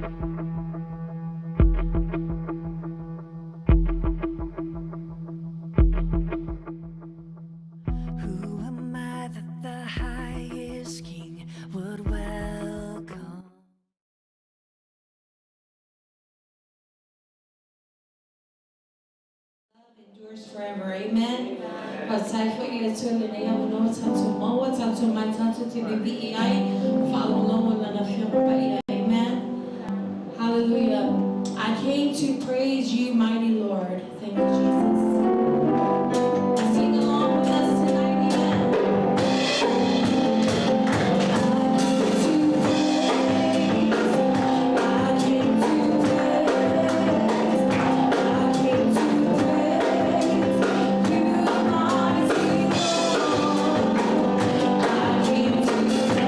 Who am I that the highest king would welcome? Endures forever. Amen. Fatai foi ia tua lenei avanoa tatou maua, tatou mai tatou te vivii ai, faalogologo i lana Afioga Paia. Amen. Hallelujah. I came to praise you, mighty Lord. Thank you, Jesus. Sing along with us tonight. Amen. I came to praise, I came to praise you, mighty Lord. I came to praise.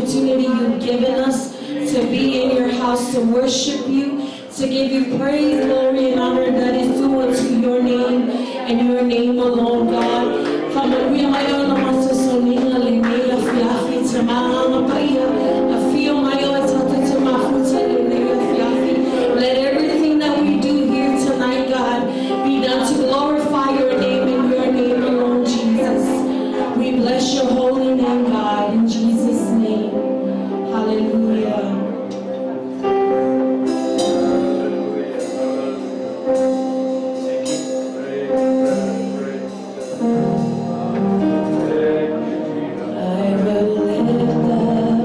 opportunity you've given us to be in your house, to worship you, to give you praise, glory, and honor that is due unto your name and your name alone, God. Faamanuia mai oe i la matou sauniga lenei afiafi te Agaga Paia. Afio mai oe tatou te mafuta i lenei afiafi. Let everything that we do here tonight, God, be done to glorify your name and your name alone, Jesus. We bless your holy name, God, in Jesus' name. Hallelujah. Thank you. I will lift up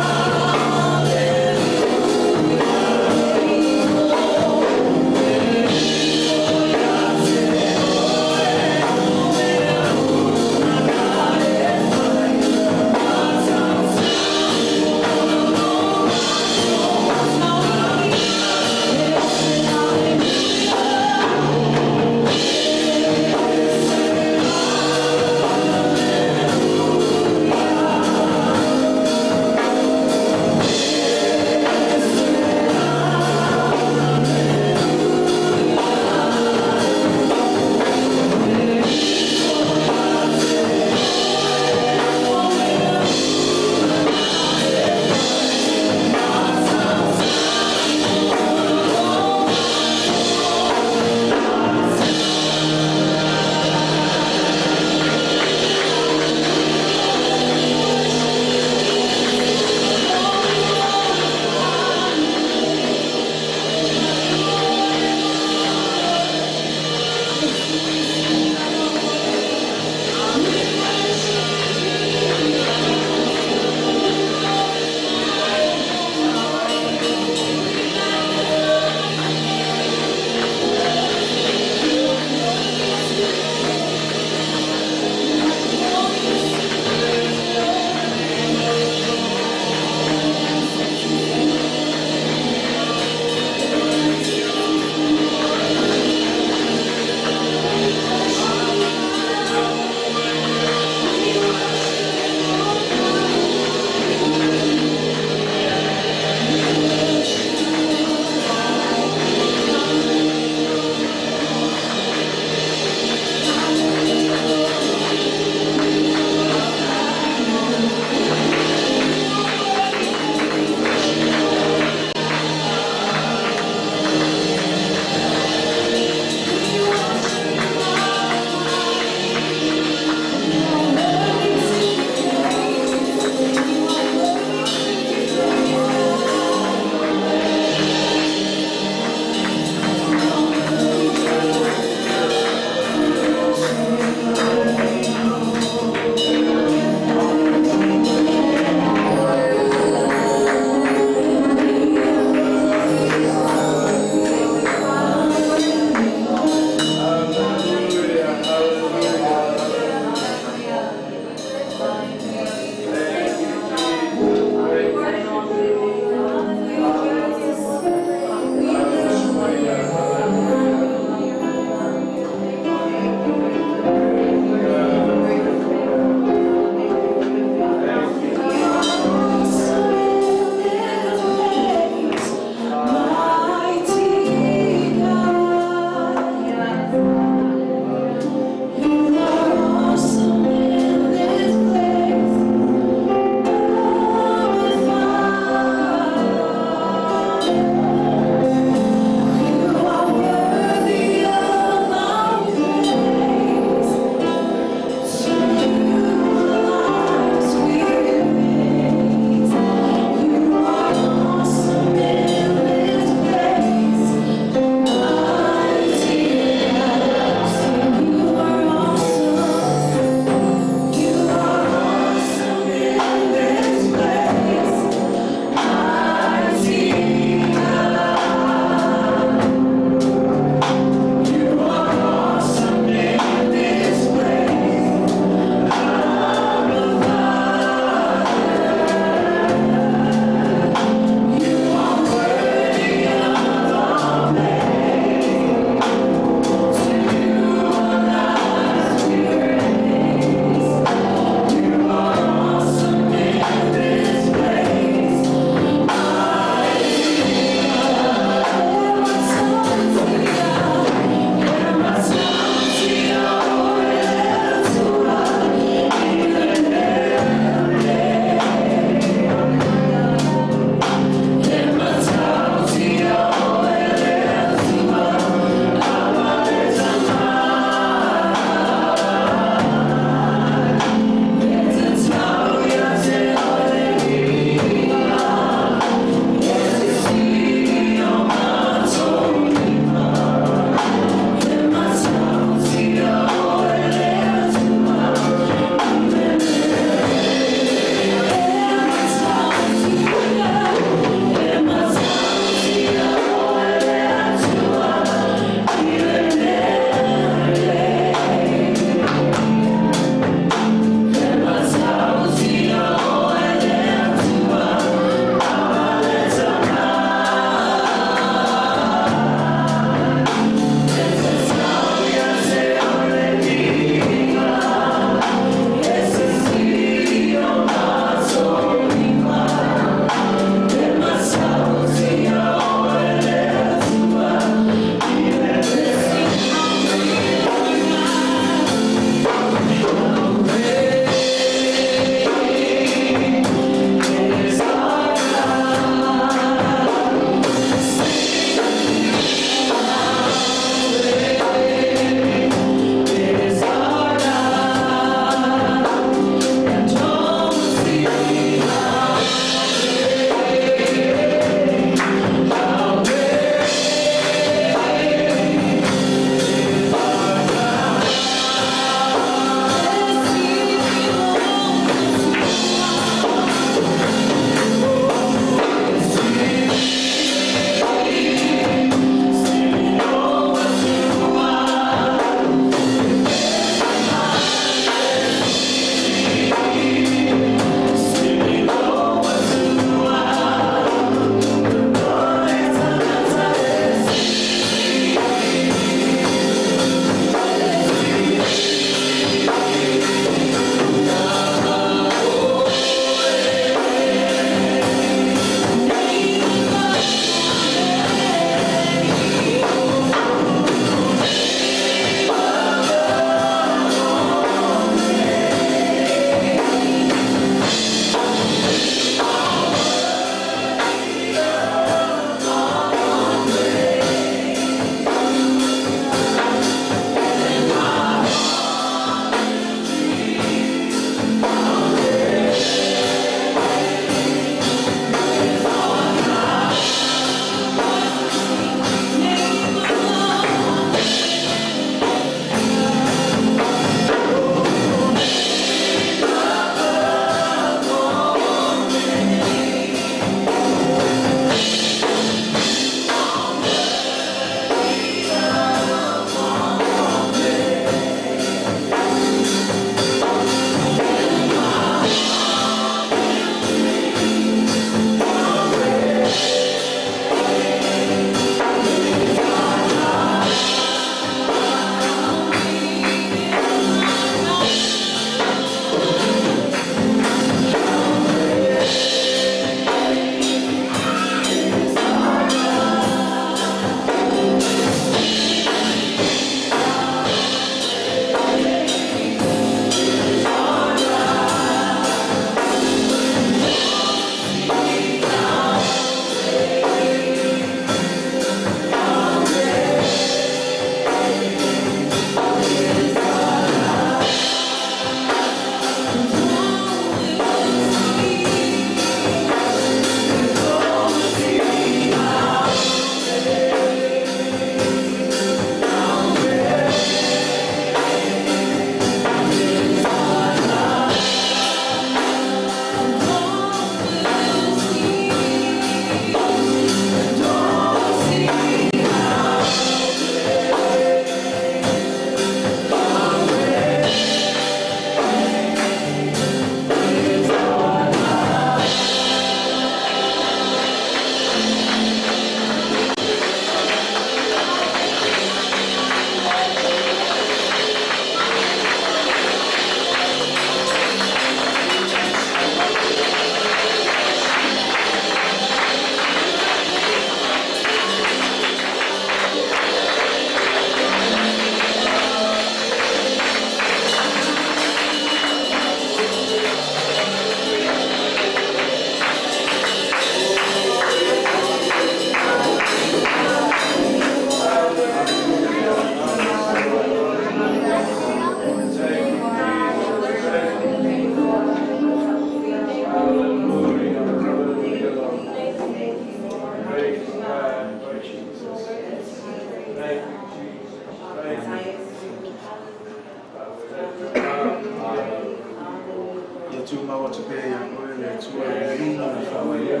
atu pea ia Oe le Atua i le viiga ma le faamanuia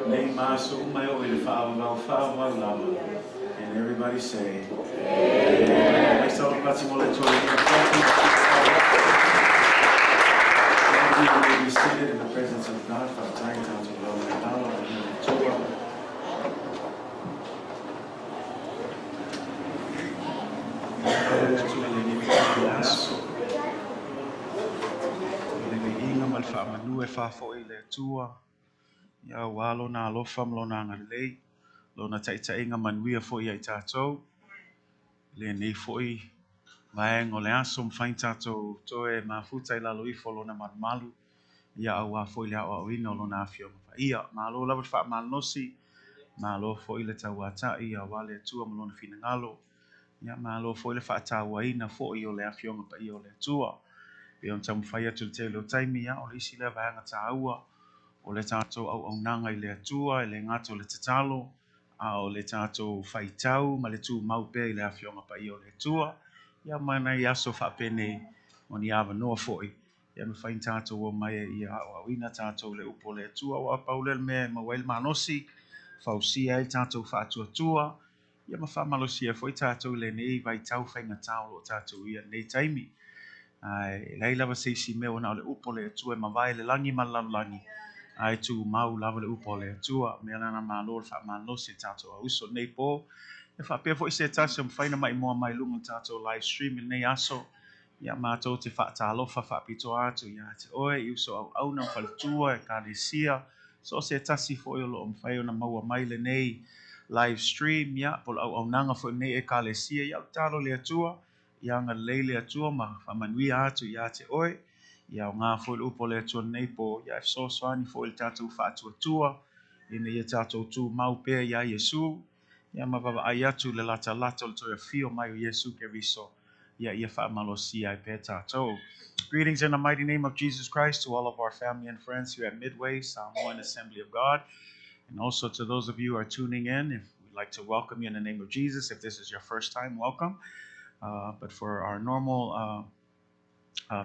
nei ma aso uma e oo i le faavavau faavavau lava. And everybody say, Amen. Mai sa pati mo le Atua i le Thank you. You may be seated in the presence of God. Faafetai tatou lau le talo i le Atua. Alo le Atua i lenei foi le aso. O le viiga ma le faamanua e faafo'i i le Atua. Ia ua lona alofa ma lona agalelei. Lona taitaiga manuia foi ia i tatou. Lenei foi vaega o le aso mafai tatou toe mafuta i lalo ifo o lona malumalu. Ia auā foi le aoaoina o lona afioga paia. Malo lava le faamalolosi, malo foi le tauata'i auā le Atua ma lona finagalo. Ia malo foi le faatauaina foi o le afioga paia o le Atua. Pei ona taumafai atu i le tele o taimi, ia o le isi lea vaega taua o le tatou auaunaga i le Atua, e le gata o le tatalo, a o le tatou faitau ma le tumau pea i le afioga paia o le Atua. Ia ma nai aso faapenei o ni avanoa foi ia mafai ona tatou omai ai ia aoaoina tatou i le upu o le Atua. Aua pau lea o le mea e maua ai le malosi, fausia ai le tatou faatuatua, ia ma faamalosia foi tatou i lenei vaitau faigata o lo o tatou i ai i lenei taimi. Ae leai lava se isi mea ua na o le upu o le Atua e mavae le lagi ma le lalolagi, ae tumau lava le upu o le Atua. Mea lena malo le faamalosi i le tatou auuso i lenei po. E faapea foi se tasi o mafai ona maimoa mai luga o le tatou live stream i lenei aso. Ia matou te faatalofa faapitoa atu ia te oe i uso auauna ma faletua, ekalesia, so o se tasi foi o lo o mafai ona maua mai lenei live stream, ia po o le auaunaga foi lenei ekalesia. Ia o le tatalo i le Atua, ia agalelei le Atua ma faamanuia atu ia te oe. Ia aoga foi le upu o le Atua lenei po, ia e fesoasoani foi i le tatou faatuatua, ina ia tatou tumau pea iā Iesu, ia ma vaavaai atu i le latalata o le toe afio mai o Iesu Keriso, ia ia faamalosia ai pea tatou. Greetings in the mighty name of Jesus Christ to all of our family and friends here at Midway Samoan Assembly of God. And also to those of you who are tuning in, if we'd like to welcome you in the name of Jesus. If this is your first time, welcome. But for our normal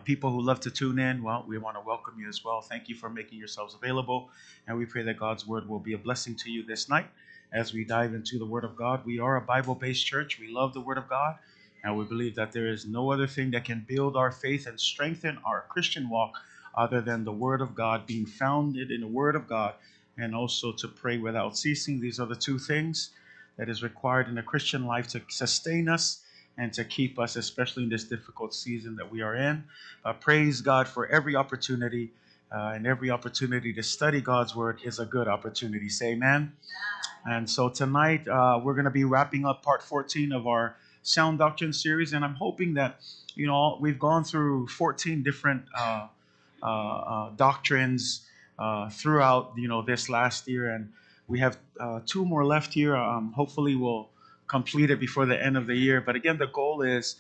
people who love to tune in, well, we want to welcome you as well. Thank you for making yourselves available. And we pray that God's word will be a blessing to you this night as we dive into the word of God. We are a Bible based church. We love the word of God. And we believe that there is no other thing that can build our faith and strengthen our Christian walk other than the word of God, being founded in the word of God, and also to pray without ceasing. These are the two things that is required in a Christian life to sustain us and to keep us, especially in this difficult season that we are in. Praise God for every opportunity, and every opportunity to study God's word is a good opportunity. Say amen. And so tonight we're going to be wrapping up part 14 of our Sound Doctrine series, and I'm hoping that, you know, we've gone through 14 different doctrines throughout, you know, this last year, and we have 2 more left here. Hopefully we'll complete it before the end of the year. But again, the goal is,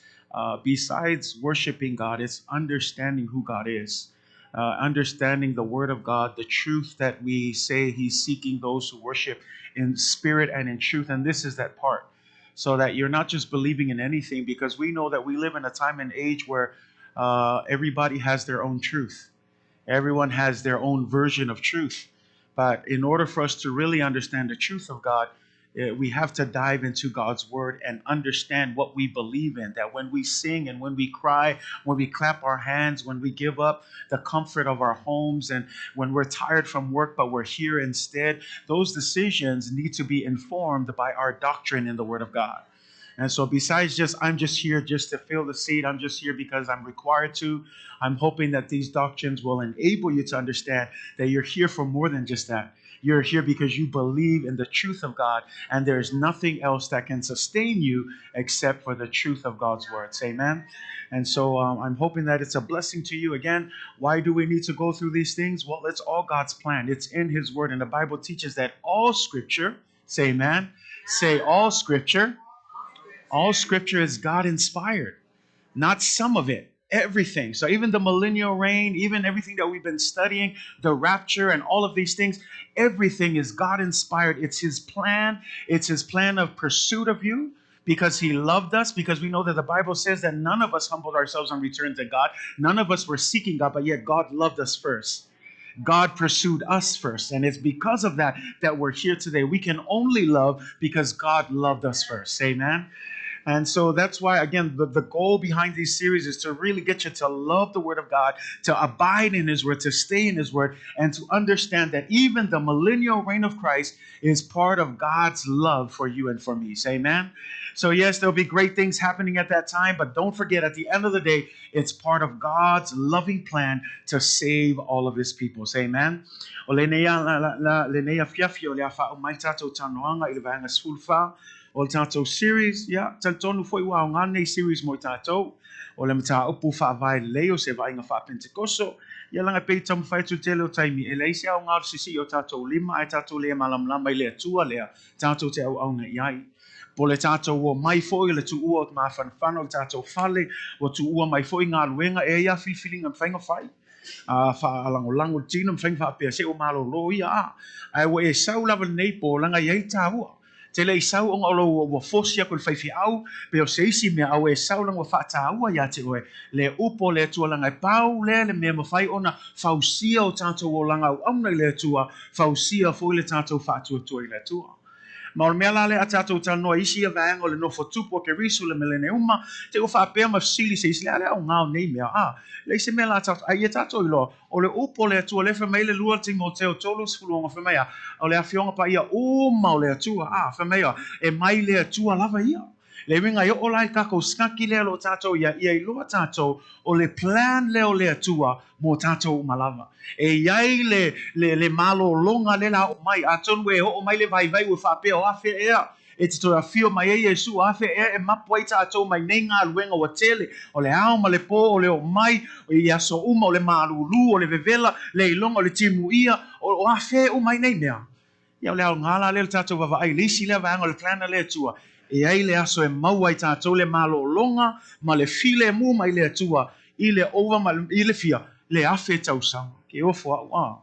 besides worshiping God, it's understanding who God is, understanding the Word of God, the truth that we say He's seeking those who worship in spirit and in truth. And this is that part, so that you're not just believing in anything, because we know that we live in a time and age where everybody has their own truth. Everyone has their own version of truth. But in order for us to really understand the truth of God, we have to dive into God's word and understand what we believe in. That when we sing and when we cry, when we clap our hands, when we give up the comfort of our homes, and when we're tired from work but we're here instead, those decisions need to be informed by our doctrine in the word of God. And so besides just, I'm just here just to fill the seat, I'm just here because I'm required to, I'm hoping that these doctrines will enable you to understand that you're here for more than just that. You're here because you believe in the truth of God, and there's nothing else that can sustain you except for the truth of God's words. Amen. And so I'm hoping that it's a blessing to you. Again, why do we need to go through these things? Well, it's all God's plan. It's in His word. And the Bible teaches that all scripture, say amen, say all scripture is God inspired, not some of it. Everything. So even the millennial reign, even everything that we've been studying, the rapture and all of these things, everything is God inspired. It's His plan. It's His plan of pursuit of you, Because he loved us, because we know that the Bible says that none of us humbled ourselves and returned to God. None of us were seeking God, but yet God loved us first. God pursued us first. And it's because of that that we're here today. We can only love because God loved us first. Amen. And so that's why, again, the goal behind these series is to really get you to love the Word of God, to abide in His Word, to stay in His Word, and to understand that even the millennial reign of Christ is part of God's love for you and for me. Say amen. So yes, there'll be great things happening at that time, but don't forget, at the end of the day, it's part of God's loving plan to save all of His people. Say amen. O lenei lenei afiafi o le a faauma ai tatou talanoaga i le vaega 14 o le tatou series, ia, talitonu foi ua aoga nei series mo i tatou. O le mataupu faavae lelei o se vaaiga faapenetekoso, ia laga e pei taumafai atu le tele o taimi, e leai se aoga o le sisii o tatou lima ae tatou le malamalama i le Atua lea tatou te auauna i ai. Po o le tatou omai foi o le tuua o te mafanafana o le tatou fale, ua tuua mai foi galuega, e ai lava filifiliga e mafai ona fai. A faalagolago le tino, mafai ona faapea se ua malolo ia a. Ae ua e sau lava lenei po, laga e i ai le taua. Te le i sau ona o lou ua fosi aku i le faifeau, pe o se isi mea, a ua e sau laga ua faataua ia te oe le upu o le Atua laga e pau lea le mea e mafai ona fausia o tatou olaga auauna i le Atua, fausia foi le tatou faatuatua i le Atua. Ma o le mea la lea a tatou talanoa i isi ia vaega o le nofo tupu o Keriso le mileneuma, te ua faapea ma fesili se isi, le a le aoga o nei mea? A, leai se mea la tatou, a ia tatou iloa, o le upu o le Atua lea fai mai le 2 Timoteo 3:16 fai mai a, o le afioga paia uma o le Atua, a, fai mai a, e mai le Atua lava ia. Le uiga e oo la i le tatou sikaki lea o lo o tatou i ai, ia iloa tatou o le plan lea o le Atua mo tatou uma lava. E i ai le, le, le malologa lea o le a oo mai, atonu e oo mai le vaivai ua faapea o afea ea e te toe afio mai ai Iesu, o afea ea e mapu ai tatou mai nei galuega ua tele, o le ao ma le po, o le oo mai i aso uma, o le malūlū, o le vevela, le iloga o le timuia, o, o afea e uma ai nei mea. Ia o le aoga la lea o le tatou vaavaai i le isi lea vaega o le plan a le Atua, e i ai le aso e maua ai tatou le malologa ma le filemu mai le Atua i le ova ma i le fia le afe tausaga. Ke ofo a'u a.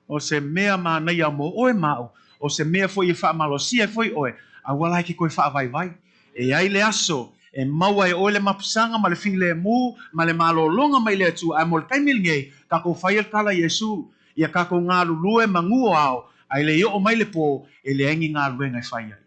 O se mea manaia mo oe ma a'u, o se mea foi e faamalosia ai foi oe, aua la e ke toe faavaivai. E i ai le aso e maua e oe le mapusaga ma le filemu ma le malologa mai le Atua, ae mo le taimi lenei, tatou faia le tala a Iesu, Ia tatou galulue manu o ao, ae le i oo mai le po, e leai ni galuega e fai ai.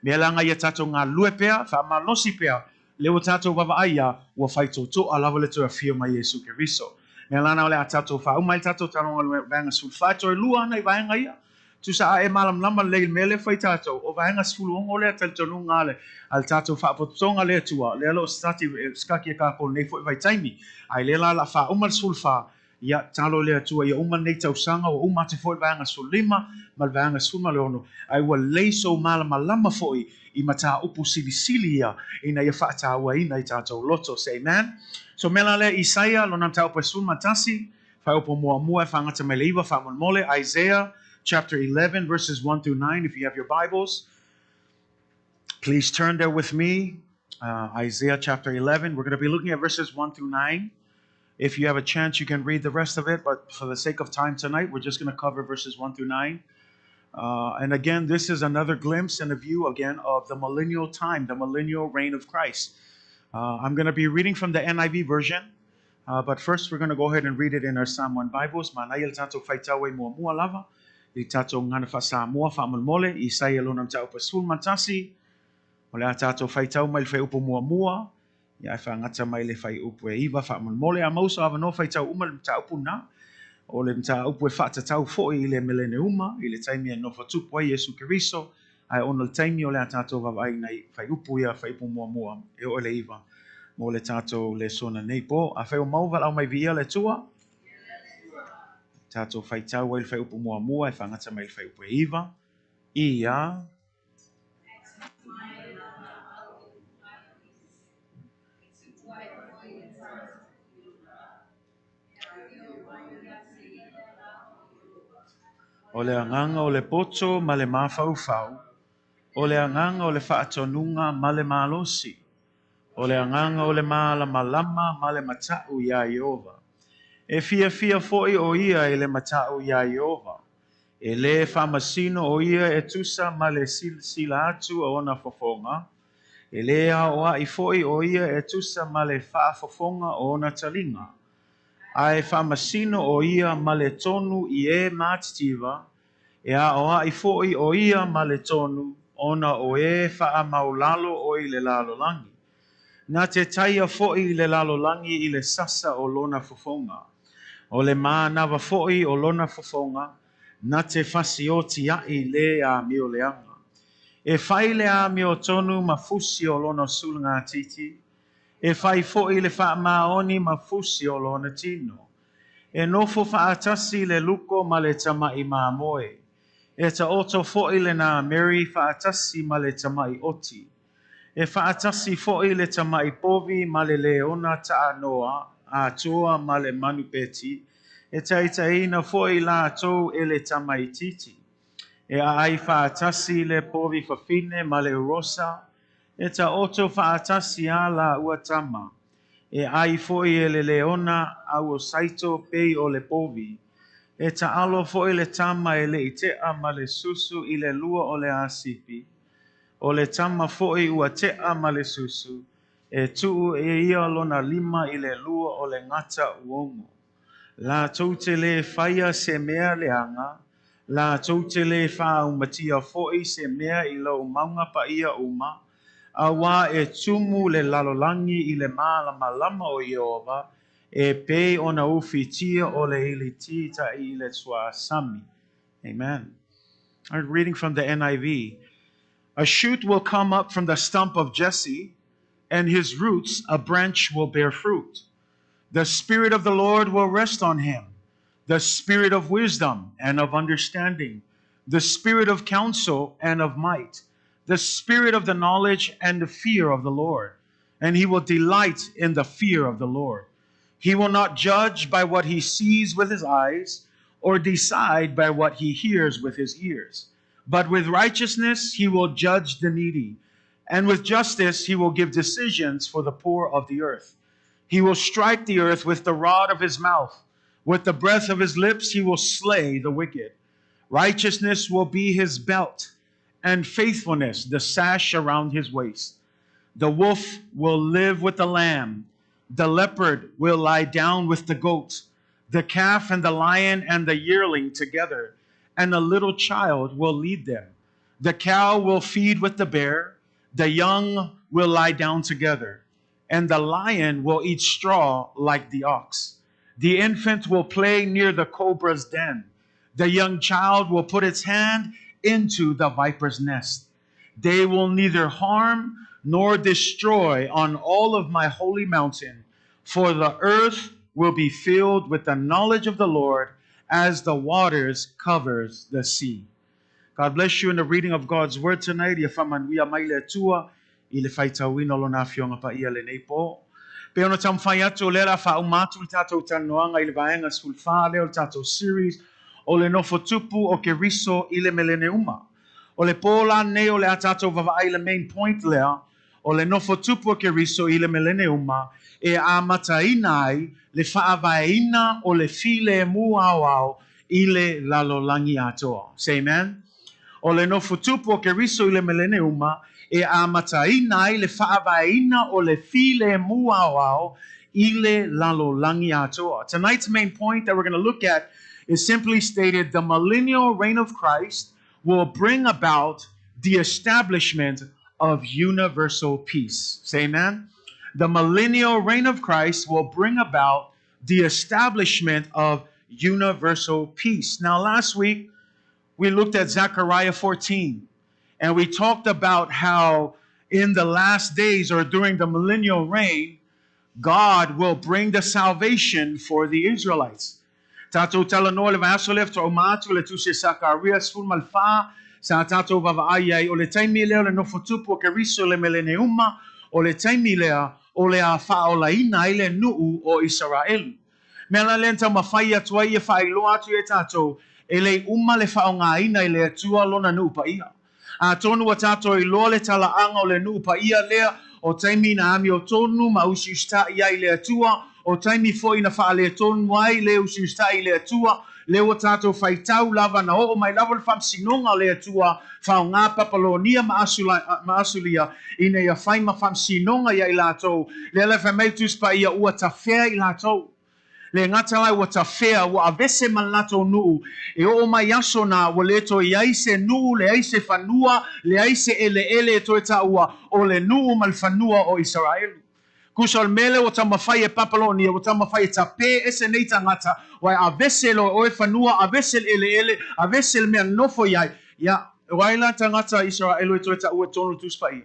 Mea laga ia tatou galulue pea, faamalosi pea, lea ua tatou vaavaai ia, ua faitotoa lava le toe afio mai Iesu Keriso. Mea lana o le a tatou faauma ai le tatou talanoa i le vaega 14, toe lua ana i vaega ia. Tusa a e malamalama lelei i le mea lea e fai tatou, o vaega 16 lea talitonuga a le, a le tatou faapotopotoga le Atua, lea o lo o sikaki, sikaki e tatou i lenei foi vaitaimi. Ae lea la o le a faauma le 14, Ia, tatalo i le Atua ia uma lenei tausaga, ua uma atu foi le vaega 15 ma le vaega 16, ae ua lelei sou malamalama foi i mataupu silisili ia ina ia faatauaina i tatou loto. Say amen. So mea la lea Isaia lona mataupu e 11, faaupu muamua e faagata mai le 9 faamolemole, Isaiah chapter 11 verses 1 through 9 if you have your Bibles. Please turn there with me. Isaiah chapter 11. We're going to be looking at verses 1 through 9. If you have a chance, you can read the rest of it, but for the sake of time tonight, we're just going to cover verses 1 through 9. And again, this is another glimpse and a view, again, of the millennial time, the millennial reign of Christ. I'm going to be reading from the NIV version, but first we're going to go ahead and read it in our Samoan Bibles. Manaia le tatou faitau ai muamua lava, i tatou gagana faa-Samoa faamolemole, Isaia lona mataupu e 11, o le a tatou faitau mai le fuaiupu muamua, Ia ae faagata mai le fuaiupu e 9 faamolemole. A maua sou avanoa faitau uma le mataupu lena. O le mataupu e faatatau foi i le mileneuma, i le taimi e nofo tupu ai Iesu Keriso, ae ona o le taimi o le a tatou vaavaai i nai fuaiupu ia, fuaiupu muamua e oo i le 9 mo le tatou lesona nei po. Afai ua maua valaau mai viia le Atua, tatou faitau ai le fuaiupu muamua e faagata mai le fuaiupu e 9. Ia. O le agaga o le poto ma le mafaufau, o le agaga o le faatonuga ma le malosi, o le agaga o le malamalama ma le mataʻu iā Ieova. E fiafia foi ʻo ia i le mataʻu iā Ieova. E lē faamasino ʻo ia e tusa ma le silasila atu o ona fofoga, E lē aoaʻi foi ʻo ia e tusa ma le faafofoga o ona taliga, a e faamasino ʻo ia ma le tonu i e matitiva, e aoaʻi foi ʻo ia ma le tonu ona o e faamaulalo ʻoe i le lalolagi. Na te taia foi i le lalolagi i le sasa o lona fofoga. O le manava foi o lona fofoga, na te fasiotiaʻi le amioleaga. E fai le amiotonu ma fusi o lona sulagatiti, e fai foi le faamaoni ma fusi o lona tino. E nofo faatasi le luko ma le tamaʻi mamoe. E taoto foi le nameri faatasi ma le tamaʻi ʻoti. E faatasi foi le tamaʻi povi ma le leona taanoa atoa ma le manupeti, e taitaiina foi latou e le tamaitiiti. E aai faatasi le povi fafine ma le urosa, e taoto faatasi a laua tama. E ai foi e le leona auosaito pei o le povi. E taalo foi le tama e leʻi teʻa ma le susu i le lua o le asipi. O le tama foi ua teʻa ma le susu, e tuu e ia lona lima i le lua o le gata uogo. Latou te lē faia se mea leaga, latou te lē faaumatia foi se mea i lou mauga paia uma, auā e tumu le lalolagi i le malamalama o Ieova, e pei ona ufitia o le iliti taʻi i le suasami. Amen. I'm reading from the NIV. A shoot will come up from the stump of Jesse, and his roots, a branch will bear fruit. The Spirit of the Lord will rest on him, the Spirit of wisdom and of understanding, the Spirit of counsel and of might, the Spirit of the knowledge and the fear of the Lord. And he will delight in the fear of the Lord. He will not judge by what he sees with his eyes, or decide by what he hears with his ears. But with righteousness he will judge the needy, and with justice he will give decisions for the poor of the earth. He will strike the earth with the rod of his mouth. With the breath of his lips he will slay the wicked. Righteousness will be his belt, and faithfulness the sash around his waist. The wolf will live with the lamb. The leopard will lie down with the goat, the calf and the lion and the yearling together, and a little child will lead them. The cow will feed with the bear, the young will lie down together, and the lion will eat straw like the ox. The infant will play near the cobra's den. The young child will put its hand into the viper's nest. They will neither harm nor destroy on all of my holy mountain, for the earth will be filled with the knowledge of the Lord as the waters covers the sea. God bless you in the reading of God's word tonight. Ia faamanuia mai le Atua i le faitauina o lona afioga paia lenei po. Pei ona taumafai atu o lea o le a faauma atu le tatou talanoaga i le vaega 14 lea o le tatou series o le nofo tupu o Keriso i le meleneuma. O le pō la nei o le a tatou vaavaai i le main point lea o le nofo tupu o Keriso i le meleneuma e amataina ai le faavaeina o le filemu aoao i le lalolagi atoa. Say amen. O le nofo tupu o Keriso i le meleneuma e amataina ai le faavaeina o le filemu aoao i le lalolagi atoa. Tonight's main point that we're going to look at is simply stated, the millennial reign of Christ will bring about the establishment of universal peace. Say amen. The millennial reign of Christ will bring about the establishment of universal peace. Now, last week, we looked at Zechariah 14, and we talked about how in the last days or during the millennial reign, God will bring the salvation for the Israelites. Tatou talanoa le vaiaso lea faatoa uma atu le tusi a Sakaria 14, sa tatou vaavaai ai o le taimi lea o le nofo tupu o Keriso le meleneuma, o le taimi lea o le a faaolaina ai le nuu o Isaraelu. Mea la lea na taumafai atu ai ia faailoa atu ia tatou, e le i uma le faaaogaina i le Atua lona nuu paia. Atonu ua tatou iloa le talaaga o le nuu paia lea, o taimi na amiotonu ma usiusitaʻi ai le Atua, o taimi foi na faaletonu ai le usiusitaʻi i le Atua. Lea ua tatou faitau lava na oo mai lava le faamasinoga a le Atua, faaaoga Papalonia ma Asulia ina ia fai ma faamasinoga ia i latou. Lea la e fai mai le Tusi Paia, ua tafea i latou. Le gata la ua tafea, ua avese ma le latou nuu, e oo mai aso na, ua le toe i ai se nuu, leai se fanua, leai se eleele e toe taua, o le nuu ma le fanua o Isaraelu. Tusa o le mea lea ua taumafai e Papalonia, ua taumafai e tapē ese nei tagata, ua e avese loa e oe fanua, avese le eleele, avese le mea nofo i ai, ia, o ai la tagata Isaraelu e toe taua i totonu o le Tusi Paia?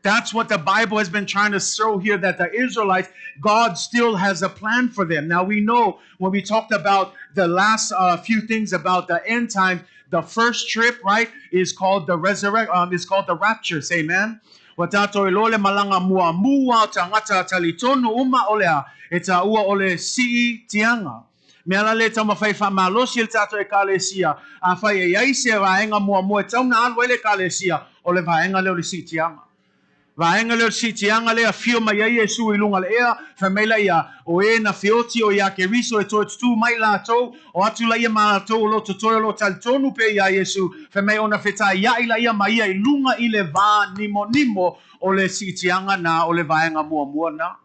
That's what the Bible has been trying to show here that the Israelites, God still has a plan for them. Now we know when we talked about the last few things about the end time, the first trip, right, is called the resurrect, is called the rapture. Say amen. Ua tatou iloa le malaga muamua o tagata talitonu uma o le a, e taua o le siitiaga. Mea la lea e taumafai faamalosi e le tatou Ekalesia, afai e i ai se vaega muamua e tatau ona alu ai le Ekalesia, o le vaega lea o le siitiaga. Vaega lea o le siitiaga lea afio mai ai Iesu i luga o le ea, fai mai laia, o e na feoti o ia Keriso e toe tutū mai latou, o atu laia ma latou o lo o totoe o lo o talitonu pea iā Iesu, fai mai ona fetaiaʻi laia ma ia i luga i le va nimonimo o le siitiaga na, o le vaega muamua na.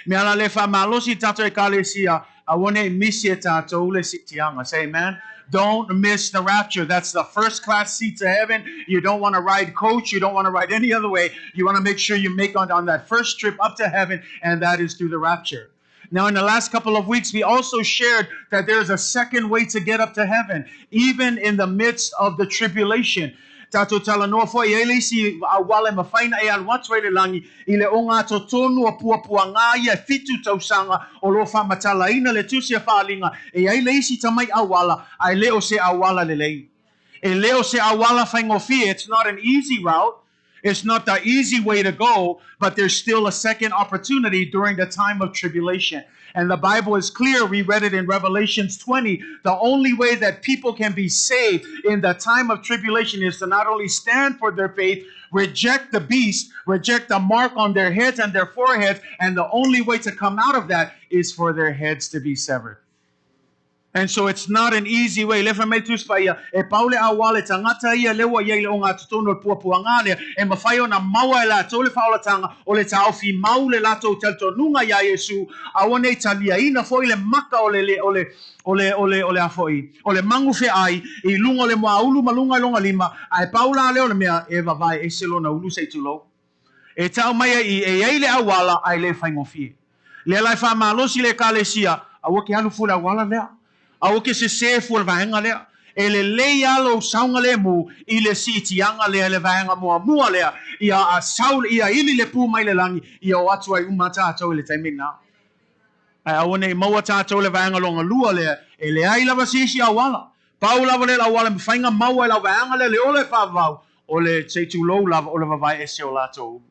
Mea la lea faamalosi i tatou Ekalesia, aua ne i misi e tatou le siitiaga. Say amen. Don't miss the rapture. That's the first class seat to heaven. You don't want to ride coach. You don't want to ride any other way. You want to make sure you make on that first trip up to heaven, and that is through the rapture. Now, in the last couple of weeks, we also shared that there's a second way to get up to heaven, even in the midst of the tribulation. Tatou talanoa foi e ai le isi auala e mafai ona e alu atu ai le lagi i le ogatotonu o puapuaga ia e fitu tausaga o lo o faamatalaina le Tusi a Faaaliga e i ai le isi tamai auala ae le o se auala lelei. E le o se auala faigofie, it's not an easy route, it's not the easy way to go, but there's still a second opportunity during the time of tribulation. And the Bible is clear. We read it in Revelations 20. The only way that people can be saved in the time of tribulation is to not only stand for their faith, reject the beast, reject the mark on their heads and their foreheads, and the only way to come out of that is for their heads to be severed. And so it's not an easy way. Le fai mai Tusi Paia, e pau le auala e tagata ia lea ua i ai le ogatotonu o le puapuaga lea, e mafai ona maua e latou le faaolataga o le taofi mau le latou talitonuga iā Iesu, aua ne i taliaina foi le maka o le, o le, o le, o le, o le a foi, o le magu feai i luga o le moaulu ma luga i lona lima, ae pau la lea o le mea e vavae ese lona ulu se i tulou. E tau mai ai e i ai le auala ae le faigofie. Lea la e faamalosi le Ekalesia, aua ke alu fua le auala lea. Aua ke sesē fua le vaega lea. E lelei lava lou saogalemu i le siitiaga lea i le vaega muamua lea, ia a sau, ia ili le pū mai le lagi, ia o atu ai uma tatou i le taimi lena. Ae aua ne i maua tatou le vaega lona lua lea, e leai lava se isi auala. Pau lava lea o le auala e mafai ona maua e lau vaega lea le ola e faavavau, o le se i tulou lava o le vavae ese o latou ulu.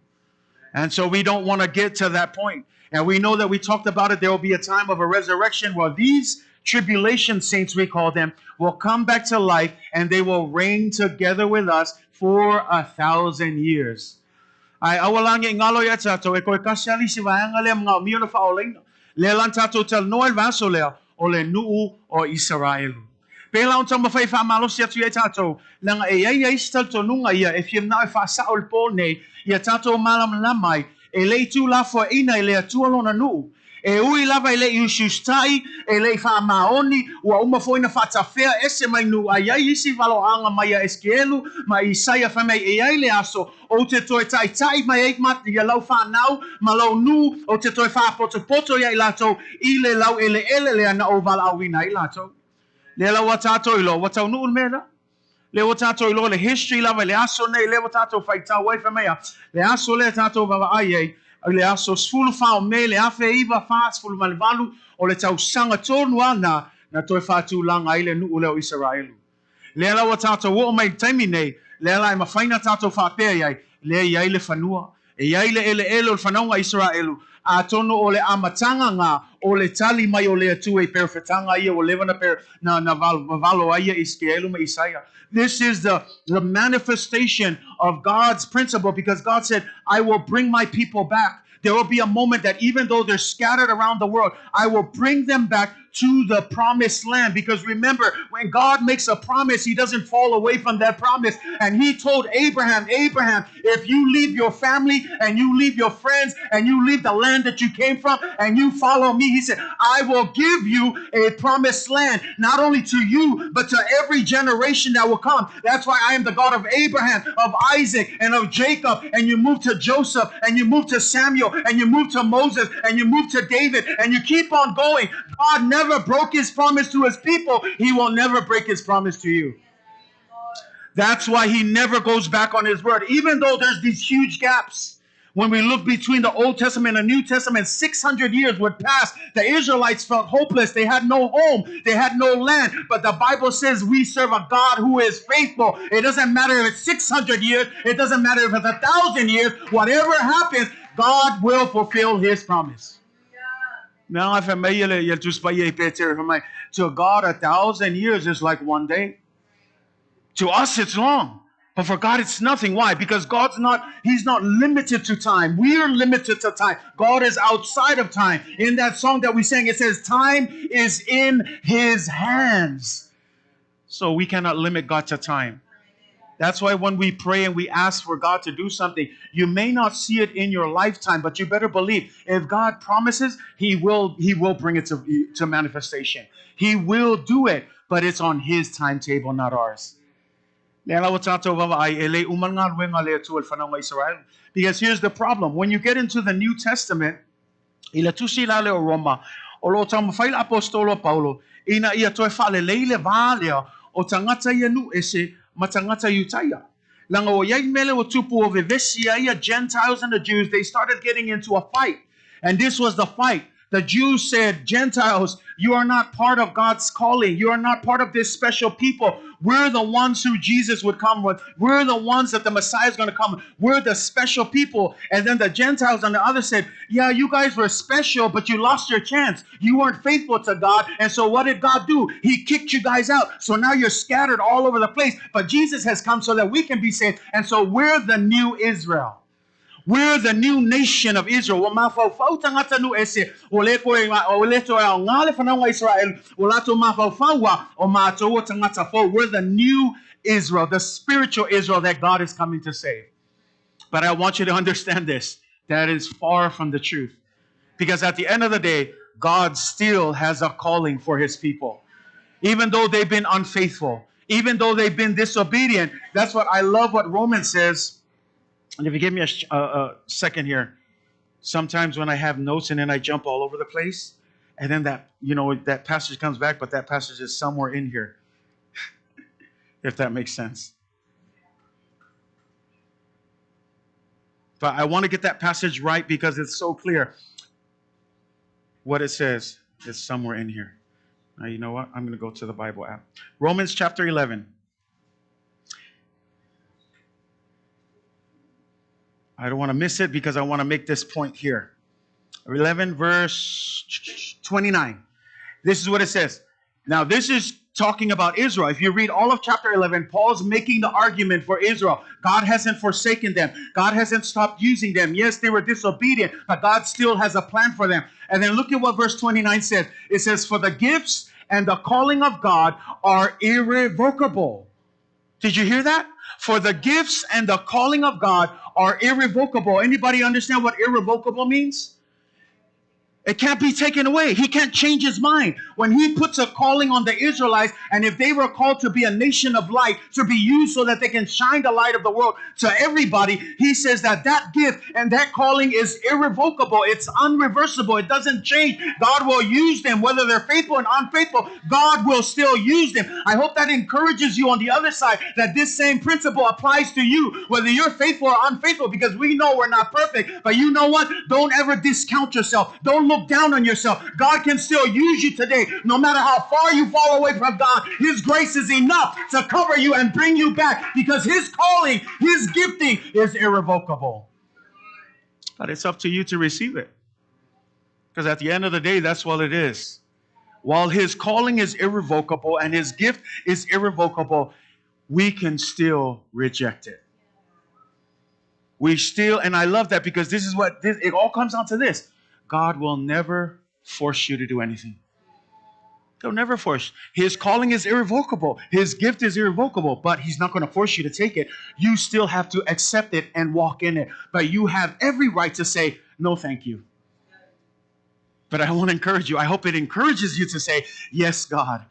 And so we don't want to get to that point. And we know that we talked about it, there will be a time of a resurrection where these tribulation saints, we call them, will come back to life and they will reign together with us for 1,000 years. Ae aua la ne i galo iā tatou, e koe kasi ali se vaega lea manaomia ona faaolaina. Lea la na tatou talanoa i le vaiaso lea, o le nuu o Isaraelu. Pēlā ona taumafai e faamalosi atu iai tatou, leaga e i ai isi talitonuga ia e fia manao e faasao i le pō nei, ia tatou malamalama ai, e le i tuulafoaiina e le Atua lona nuu. E ui lava e le i usiusitai, e le i faamaoni, ua uma foi na faatafea ese mai nuu, a i ai isi valoaaga mai ia Esekielu ma Isaia fai mai e i ai le aso ou te toe taitai mai ai ma ia lau fanau ma lou nuu, ou te toe faapotopoto ia i latou i le laueleele lea na ou valaauina ai latou. Lea la ua tatou iloa, ua taunuu le mea lea. Lea ua tatou iloa le history lava i le aso nei, lea ua tatou faitau ai, fai mai a, le aso lea tatou vaavaai ai, i le aso 14 o Me le 1948, o le tausaga tonu lava na, na toe faatulaga ai le nuu lea o Isaraelu. Lea la ua tatou oo mai i le taimi nei, lea la e mafai ona tatou faapea i ai, lea e i ai le fanua, e i ai le eleele o le fanauga a Isaraelu, atonu o le amataga na o le tali mai o le Atua i perofetaga ia ua leva na per, na, na vavalo ai ia Esekielu ma Isaia. This is the, the manifestation of God's principle because God said, I will bring my people back. There will be a moment that even though they're scattered around the world, I will bring them back to the promised land. Because remember, when God makes a promise, he doesn't fall away from that promise. And he told Abraham, Abraham, if you leave your family and you leave your friends and you leave the land that you came from and you follow me, he said, I will give you a promised land, not only to you, but to every generation that will come. That's why I am the God of Abraham, of Isaac, and of Jacob. And you move to Joseph, and you move to Samuel, and you move to Moses, and you move to David, and you keep on going. God never broke his promise to his people. He will never break his promise to you. That's why he never goes back on his word, even though there's these huge gaps. When we look between the Old Testament and the New Testament, 600 years would pass. The Israelites felt hopeless. They had no home. They had no land. But the Bible says we serve a God who is faithful. It doesn't matter if it's 600 years. It doesn't matter if it's 1,000 years. Whatever happens, God will fulfill his promise. Now, if I may, to God, 1,000 years is like one day. To us, it's long. But for God, it's nothing. Why? Because God's not, he's not limited to time. We are limited to time. God is outside of time. In that song that we sang, it says, time is in his hands. So we cannot limit God to time. That's why when we pray and we ask for God to do something, you may not see it in your lifetime, but you better believe if God promises, he will bring it to manifestation. He will do it, but it's on his timetable, not ours. Because here's the problem. When you get into the New Testament, Gentiles and the Jews, they started getting into a fight. And this was the fight. The Jews said, Gentiles, you are not part of God's calling. You are not part of this special people. We're the ones who Jesus would come with. We're the ones that the Messiah is going to come. We're the special people. And then the Gentiles on the other said, yeah, you guys were special, but you lost your chance. You weren't faithful to God. And so what did God do? He kicked you guys out. So now you're scattered all over the place. But Jesus has come so that we can be saved. And so we're the new Israel. We're the new nation of Israel. We're the new Israel, the spiritual Israel that God is coming to save. But I want you to understand this. That is far from the truth. Because at the end of the day, God still has a calling for his people. Even though they've been unfaithful, even though they've been disobedient. That's what I love what Romans says. And if you give me a second here, sometimes when I have notes and then I jump all over the place, and then that, you know, that passage comes back, but that passage is somewhere in here, if that makes sense. But I want to get that passage right because it's so clear. What it says is somewhere in here. Now, you know what? I'm going to go to the Bible app. Romans chapter 11. I don't want to miss it because I want to make this point here. 11 verse 29. This is what it says. Now, this is talking about Israel. If you read all of chapter 11, Paul's making the argument for Israel. God hasn't forsaken them. God hasn't stopped using them. Yes, they were disobedient, but God still has a plan for them. And then look at what verse 29 says. It says, for the gifts and the calling of God are irrevocable. Did you hear that? For the gifts and the calling of God are irrevocable. Anybody understand what irrevocable means? It can't be taken away. He can't change his mind. When he puts a calling on the Israelites, and if they were called to be a nation of light, to be used so that they can shine the light of the world to everybody, he says that that gift and that calling is irrevocable. It's unreversible. It doesn't change. God will use them, whether they're faithful and unfaithful. God will still use them. I hope that encourages you on the other side, that this same principle applies to you, whether you're faithful or unfaithful, because we know we're not perfect. But you know what? Don't ever discount yourself. Don't look down on yourself. God can still use you today. No matter how far you fall away from God, his grace is enough to cover you and bring you back, because his calling, his gifting is irrevocable. But it's up to you to receive it. Because at the end of the day, that's what it is. While his calling is irrevocable and his gift is irrevocable, we can still reject it. We still, and I love that, because this is what, it all comes down to this. God will never force you to do anything. He'll never force. His calling is irrevocable. His gift is irrevocable, but he's not going to force you to take it. You still have to accept it and walk in it. But you have every right to say, no, thank you. But I want to encourage you. I hope it encourages you to say, yes, God.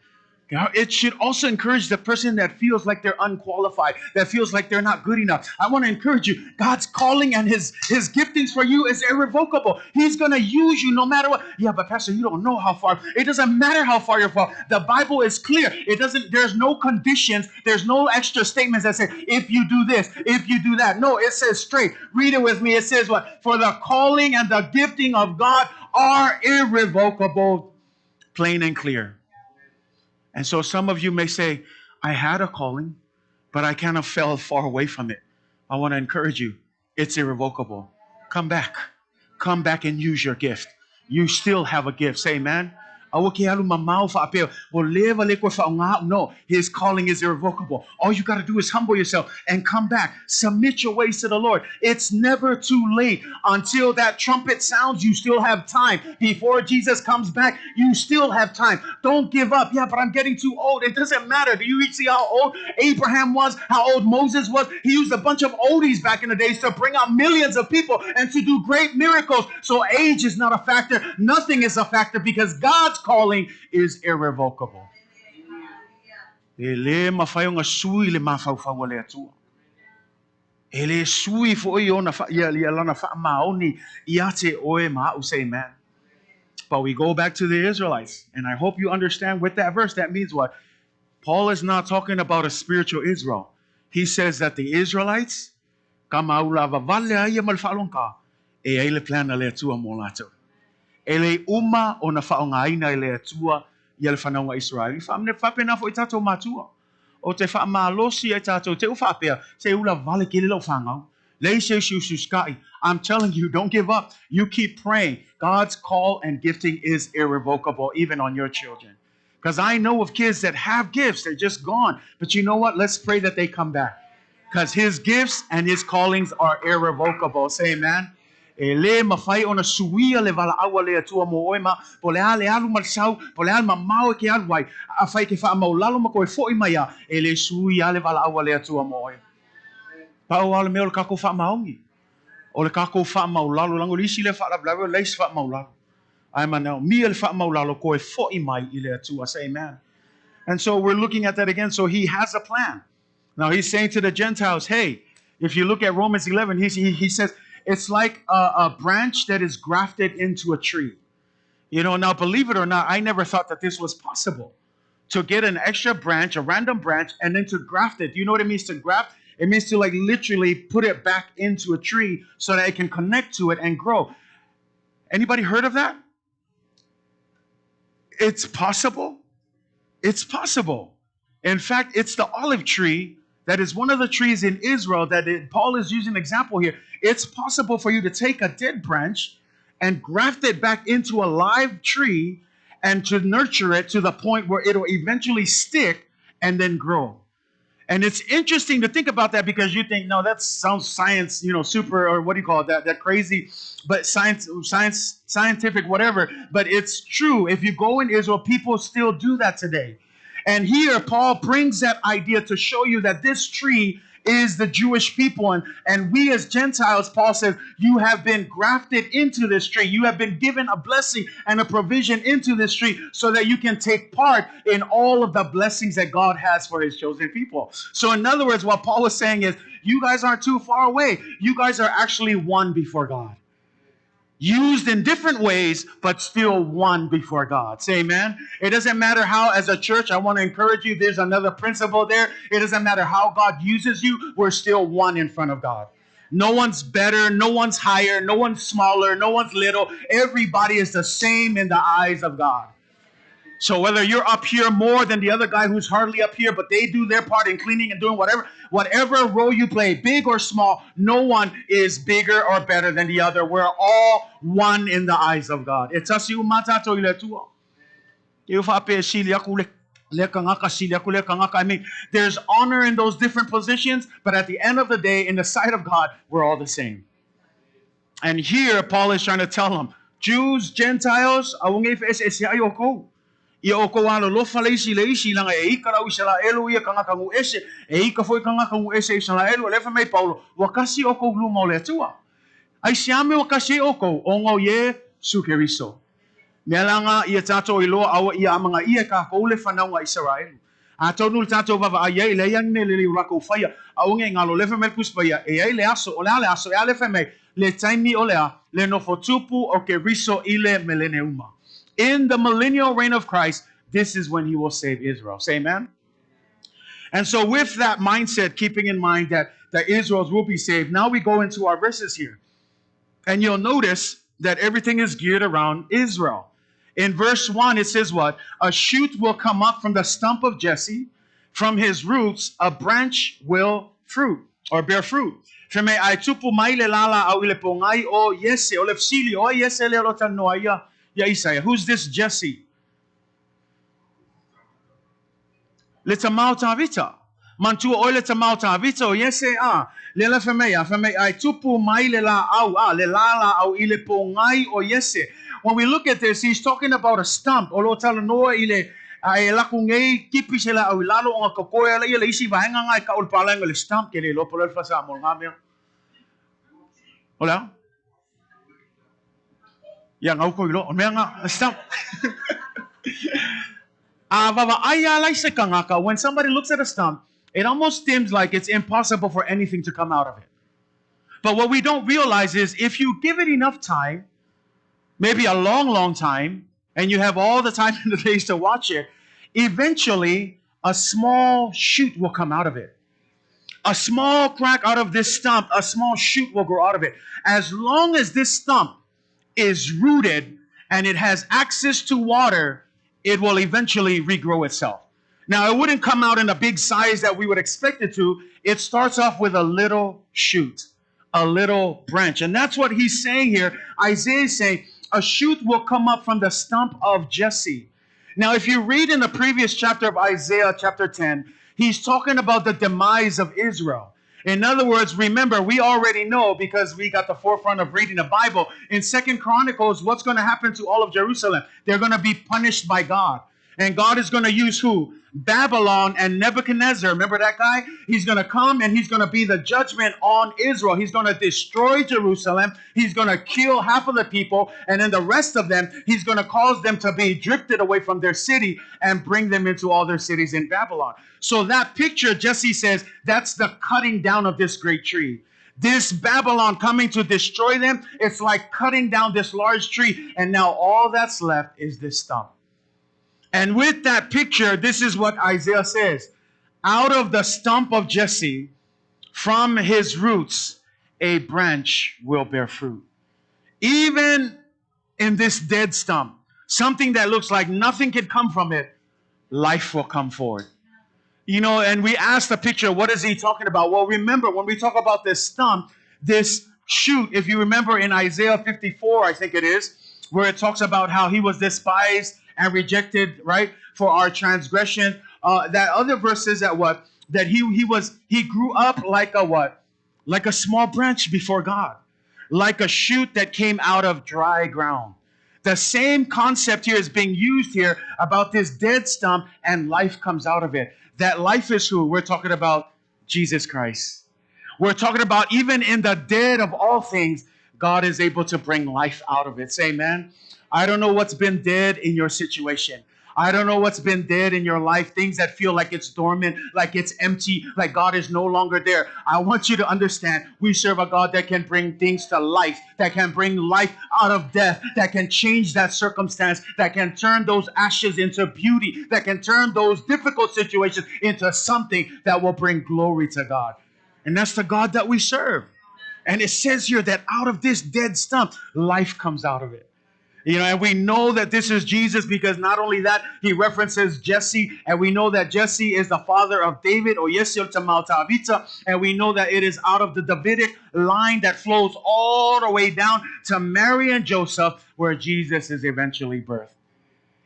It should also encourage the person that feels like they're unqualified, that feels like they're not good enough. I want to encourage you. God's calling and his giftings for you is irrevocable. He's going to use you no matter what. Yeah, but Pastor, you don't know how far. It doesn't matter how far you're far. The Bible is clear. It doesn't. There's no conditions. There's no extra statements that say, if you do this, if you do that. No, it says straight. Read it with me. It says what? For the calling and the gifting of God are irrevocable, plain and clear. And so some of you may say, I had a calling, but I kind of fell far away from it. I want to encourage you. It's irrevocable. Come back. Come back and use your gift. You still have a gift. Say amen. No, his calling is irrevocable. All you got to do is humble yourself and come back. Submit your ways to the Lord. It's never too late. Until that trumpet sounds, you still have time. Before Jesus comes back, you still have time. Don't give up. Yeah, but I'm getting too old. It doesn't matter. Do you see how old Abraham was? How old Moses was? He used a bunch of oldies back in the days to bring out millions of people and to do great miracles. So age is not a factor. Nothing is a factor because God's calling is irrevocable. E le mawhai o ngā sui le mawhauwhau le atua. E le sui fo i ona ia lana wha maoni i ate oe ma'u, say amen. But we go back to the Israelites, and I hope you understand with that verse, that means what? Paul is not talking about a spiritual Israel. He says that the Israelites, ka maula vavale ai ma le whaalonga, e ai le plana le atua mō lātou. E le uma o na whaongaina i le atua i le whanaunga Israel. I whaamne whapena fo i tātou mātua. O te whaamalosi i tātou, te uwhapea, se ula vale ke lelo whangau. Le se skai. I'm telling you, don't give up. You keep praying. God's call and gifting is irrevocable, even on your children. Because I know of kids that have gifts, they're just gone. But you know what? Let's pray that they come back. Because his gifts and his callings are irrevocable. Say amen. E le mawhai ona suia le wala aua le atua mō oe ma, po le a le alu marsau, po le alu mamau e ke alu ai, a whai ke wha maulalo ma koe fo i mai a, e le suia le wala aua le atua mō oe. Pau ale mea o le kako wha maongi. O le kako wha maulalo, lango lisi le wha lavlawe, leis wha maulalo. Ai manao, mia le wha maulalo koe fo i mai i le atua, say amen. And so we're looking at that again. So he has a plan. Now he's saying to the Gentiles, hey, if you look at Romans 11, he says, it's like a branch that is grafted into a tree. You know, now believe it or not, I never thought that this was possible. To get an extra branch, a random branch, and then to graft it. Do you know what it means to graft? It means to like literally put it back into a tree so that it can connect to it and grow. Anybody heard of that? It's possible. It's possible. In fact, it's the olive tree that is one of the trees in Israel that Paul is using an example here. It's possible for you to take a dead branch and graft it back into a live tree and to nurture it to the point where it'll eventually stick and then grow. And it's interesting to think about that because you think, no, that sounds science, you know, super, or what do you call it, that crazy, but science, scientific, whatever. But it's true. If you go in Israel, people still do that today. And here, Paul brings that idea to show you that this tree is the Jewish people. And we as Gentiles, Paul says, you have been grafted into this tree. You have been given a blessing and a provision into this tree so that you can take part in all of the blessings that God has for his chosen people. So in other words, what Paul was saying is, you guys aren't too far away. You guys are actually one before God. Used in different ways, but still one before God. Say amen. It doesn't matter how, as a church, I want to encourage you, there's another principle there. It doesn't matter how God uses you, we're still one in front of God. No one's better, no one's higher, no one's smaller, no one's little. Everybody is the same in the eyes of God. So whether you're up here more than the other guy who's hardly up here, but they do their part in cleaning and doing whatever, whatever role you play, big or small, no one is bigger or better than the other. We're all one in the eyes of God. I mean, there's honor in those different positions, but at the end of the day, in the sight of God, we're all the same. And here, Paul is trying to tell them, Jews, Gentiles, Ia ʻoukou alolofa le isi i le isi, leaga e ika le au Isaraelu ia kagaka nuʻu ese, e ika foi kagaka nuʻu ese Isaraelu. O lea fai mai Paulo, ua kasi ʻoukou luma o le Atua. Aisea mea ua kasi ai ʻoukou? Ona o Iesu Keriso. Mea laga ia tatou iloa aua ia amanaia e kakou le fanauga Isaraelu. Atonu le tatou vaavaai ai, leai a ni mea lelei o lakou faia, aua nei galo, lea fai mai le Tusi Paia, e ai le aso, o le a le aso, e a lea fai mai, le taimi o le a, le nofo tupu o Keriso i le meleneuma. In the millennial reign of Christ, this is when he will save Israel. Say amen. And so with that mindset, keeping in mind that the Israels will be saved, now we go into our verses here. And you'll notice that everything is geared around Israel. In verse 1, it says what? A shoot will come up from the stump of Jesse. From his roots, a branch will fruit or bear fruit. Fai mai, ae tupu mai le lala au i le pogai o Iese, o le fesili, o ai Iese lea o lo o talanoa ai ia, ia Isaia. Who's this Jesse? Le tama o Tavita. Manatua ʻoe le tama o Tavita o Iese, a, lea la fai mai a, fai mai, ae tupu mai le lāʻau, a, le lālāʻau i le pōgai o Iese. When we look at this, he's talking about a stump, o lo o talanoa i le, a e laku nei kipi se lāʻau i lalo ona kokoe ala ia le isi vaega nga e kaʻu le pālaiga le stump, ke le iloa po o le a le faa-Samoa o lena mea. O le a? Ia ngau ko iloa, o mea nga, stump. A vaavaai a lai se kangaka, when somebody looks at a stump, it almost seems like it's impossible for anything to come out of it. But what we don't realize is if you give it enough time, maybe a long, long time, and you have all the time in the days to watch it, eventually a small shoot will come out of it. A small crack out of this stump, a small shoot will grow out of it. As long as this stump is rooted and it has access to water, it will eventually regrow itself. Now, it wouldn't come out in a big size that we would expect it to. It starts off with a little shoot, a little branch. And that's what he's saying here. Isaiah is saying, a shoot will come up from the stump of Jesse. Now, if you read in the previous chapter of Isaiah, chapter 10, he's talking about the demise of Israel. In other words, remember, we already know because we got the forefront of reading the Bible. In 2 Chronicles, what's going to happen to all of Jerusalem? They're going to be punished by God. And God is going to use who? Babylon and Nebuchadnezzar. Remember that guy? He's going to come and he's going to be the judgment on Israel. He's going to destroy Jerusalem. He's going to kill half of the people. And then the rest of them, he's going to cause them to be drifted away from their city and bring them into all their cities in Babylon. So that picture, Jesse says, that's the cutting down of this great tree. This Babylon coming to destroy them, it's like cutting down this large tree. And now all that's left is this stump. And with that picture, this is what Isaiah says. Out of the stump of Jesse, from his roots, a branch will bear fruit. Even in this dead stump, something that looks like nothing can come from it, life will come forward. You know, and we asked the picture, what is he talking about? Well, remember, when we talk about this stump, this shoot, if you remember in Isaiah 54, I think it is, where it talks about how he was despised and rejected, right, for our transgression. That other verse says that what? That he grew up like a what? Like a small branch before God, like a shoot that came out of dry ground. The same concept here is being used here about this dead stump, and life comes out of it. That life is who? We're talking about Jesus Christ. We're talking about even in the dead of all things, God is able to bring life out of it. Say amen. I don't know what's been dead in your situation. I don't know what's been dead in your life, things that feel like it's dormant, like it's empty, like God is no longer there. I want you to understand we serve a God that can bring things to life, that can bring life out of death, that can change that circumstance, that can turn those ashes into beauty, that can turn those difficult situations into something that will bring glory to God. And that's the God that we serve. And it says here that out of this dead stump, life comes out of it. You know, and we know that this is Jesus because not only that, he references Jesse, and we know that Jesse is the father of David, o Yesiel Tamal Tavita, and we know that it is out of the Davidic line that flows all the way down to Mary and Joseph, where Jesus is eventually birthed.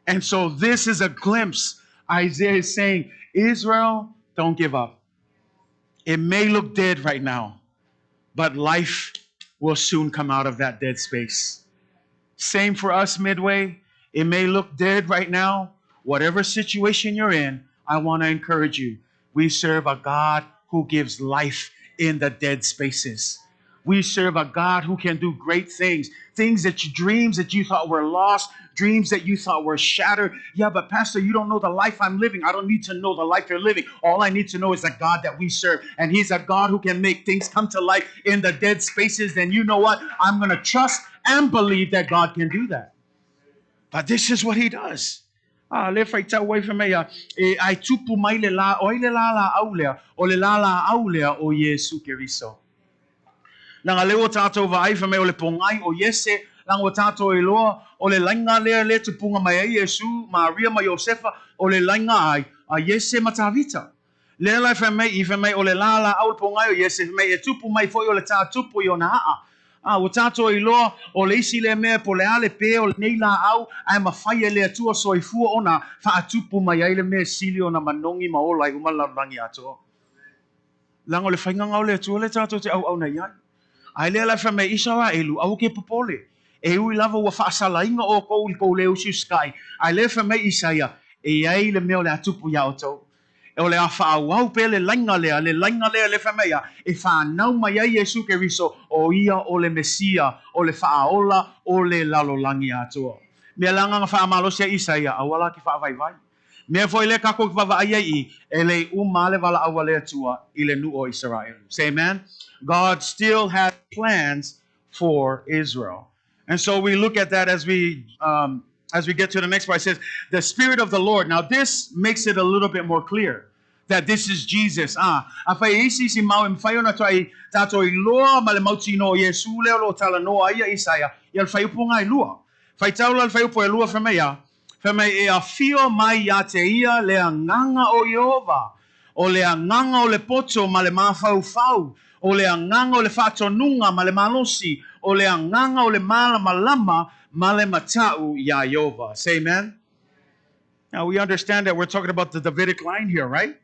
And so this is a glimpse. Isaiah is saying, Israel, don't give up. It may look dead right now, but life will soon come out of that dead space. Same for us, Midway. It may look dead right now. Whatever situation you're in, I want to encourage you. We serve a God who gives life in the dead spaces. We serve a God who can do great things, things that you, dreams that you thought were lost, dreams that you thought were shattered. Yeah, but Pastor, you don't know the life I'm living. I don't need to know the life you're living. All I need to know is the God that we serve. And He's a God who can make things come to life in the dead spaces. Then you know what? I'm going to trust and believe that God can do that. But this is what He does. A le faitau ai fai mai ia, e ai tupu mai le la, o ai le lalaau lea, o le lalaau lea o Iesu Keriso. Leaga lea ua tatou vaai fai mai o le pogai o Iese, leaga ua tatou iloa o le laiga lea le tupuga mai ai Iesu, Maria ma Iosefa, o le laiga ai a Iese ma Tavita. Lea la e fai mai i, fai mai o le lalaau le pogai o Iese, fai mai e tupu mai foi o le tā tupu i ona aa. A ua tatou iloa o le isi lea mea po o le a le pē o lenei laau ae mafai e le Atua soifua ona faatupu mai ai le mea sili ona manogi ma ola ai uma le lalolagi atoa. Leaga o le faiga o le Atua lea tatou te auauna i ai. Ae lea la e fai mai Isaraelu, aua ke popole. E ui lava ua faasalaina outou i le tou le usiusitai, ae lea e fai mai Isaia, e i ai le mea o le a tupu iā outou. O le a faaauau pea le laiga lea, le laiga lea lea e fai mai ia, e fanau mai ai Iesu Keriso, o ia o le Mesia, o le Faaola o le lalolagi atoa. Mea la agaga faamalosi ai Isaia, aua la ke faavaivai. Mea foi lea kakou ke vaavaai ai i, e le i uma le valaau a le Atua i le nuu o Isaraelu. Say amen. God still has plans for Israel. And so we look at that as we get to the next part. It says, the Spirit of the Lord. Now this makes it a little bit more clear that this is Jesus. Ah, afai e isi isi mau e mafai ona toai tatou iloa ma le mautinoa o Iesu lea o lo o talanoa ai ia Isaia, ia le faaiupu e lua. Faitau la le faaiupu e lua fai mai ia, fai mai e afio mai ia te ia le agaga o Ieova, o le agaga o le poto ma le mafaufau, o le agaga o le faatonuga ma le malosi, o le agaga o le malamalama ma le mata'u iā Ieova. Say amen. Now we understand that we're talking about the Davidic line here, right?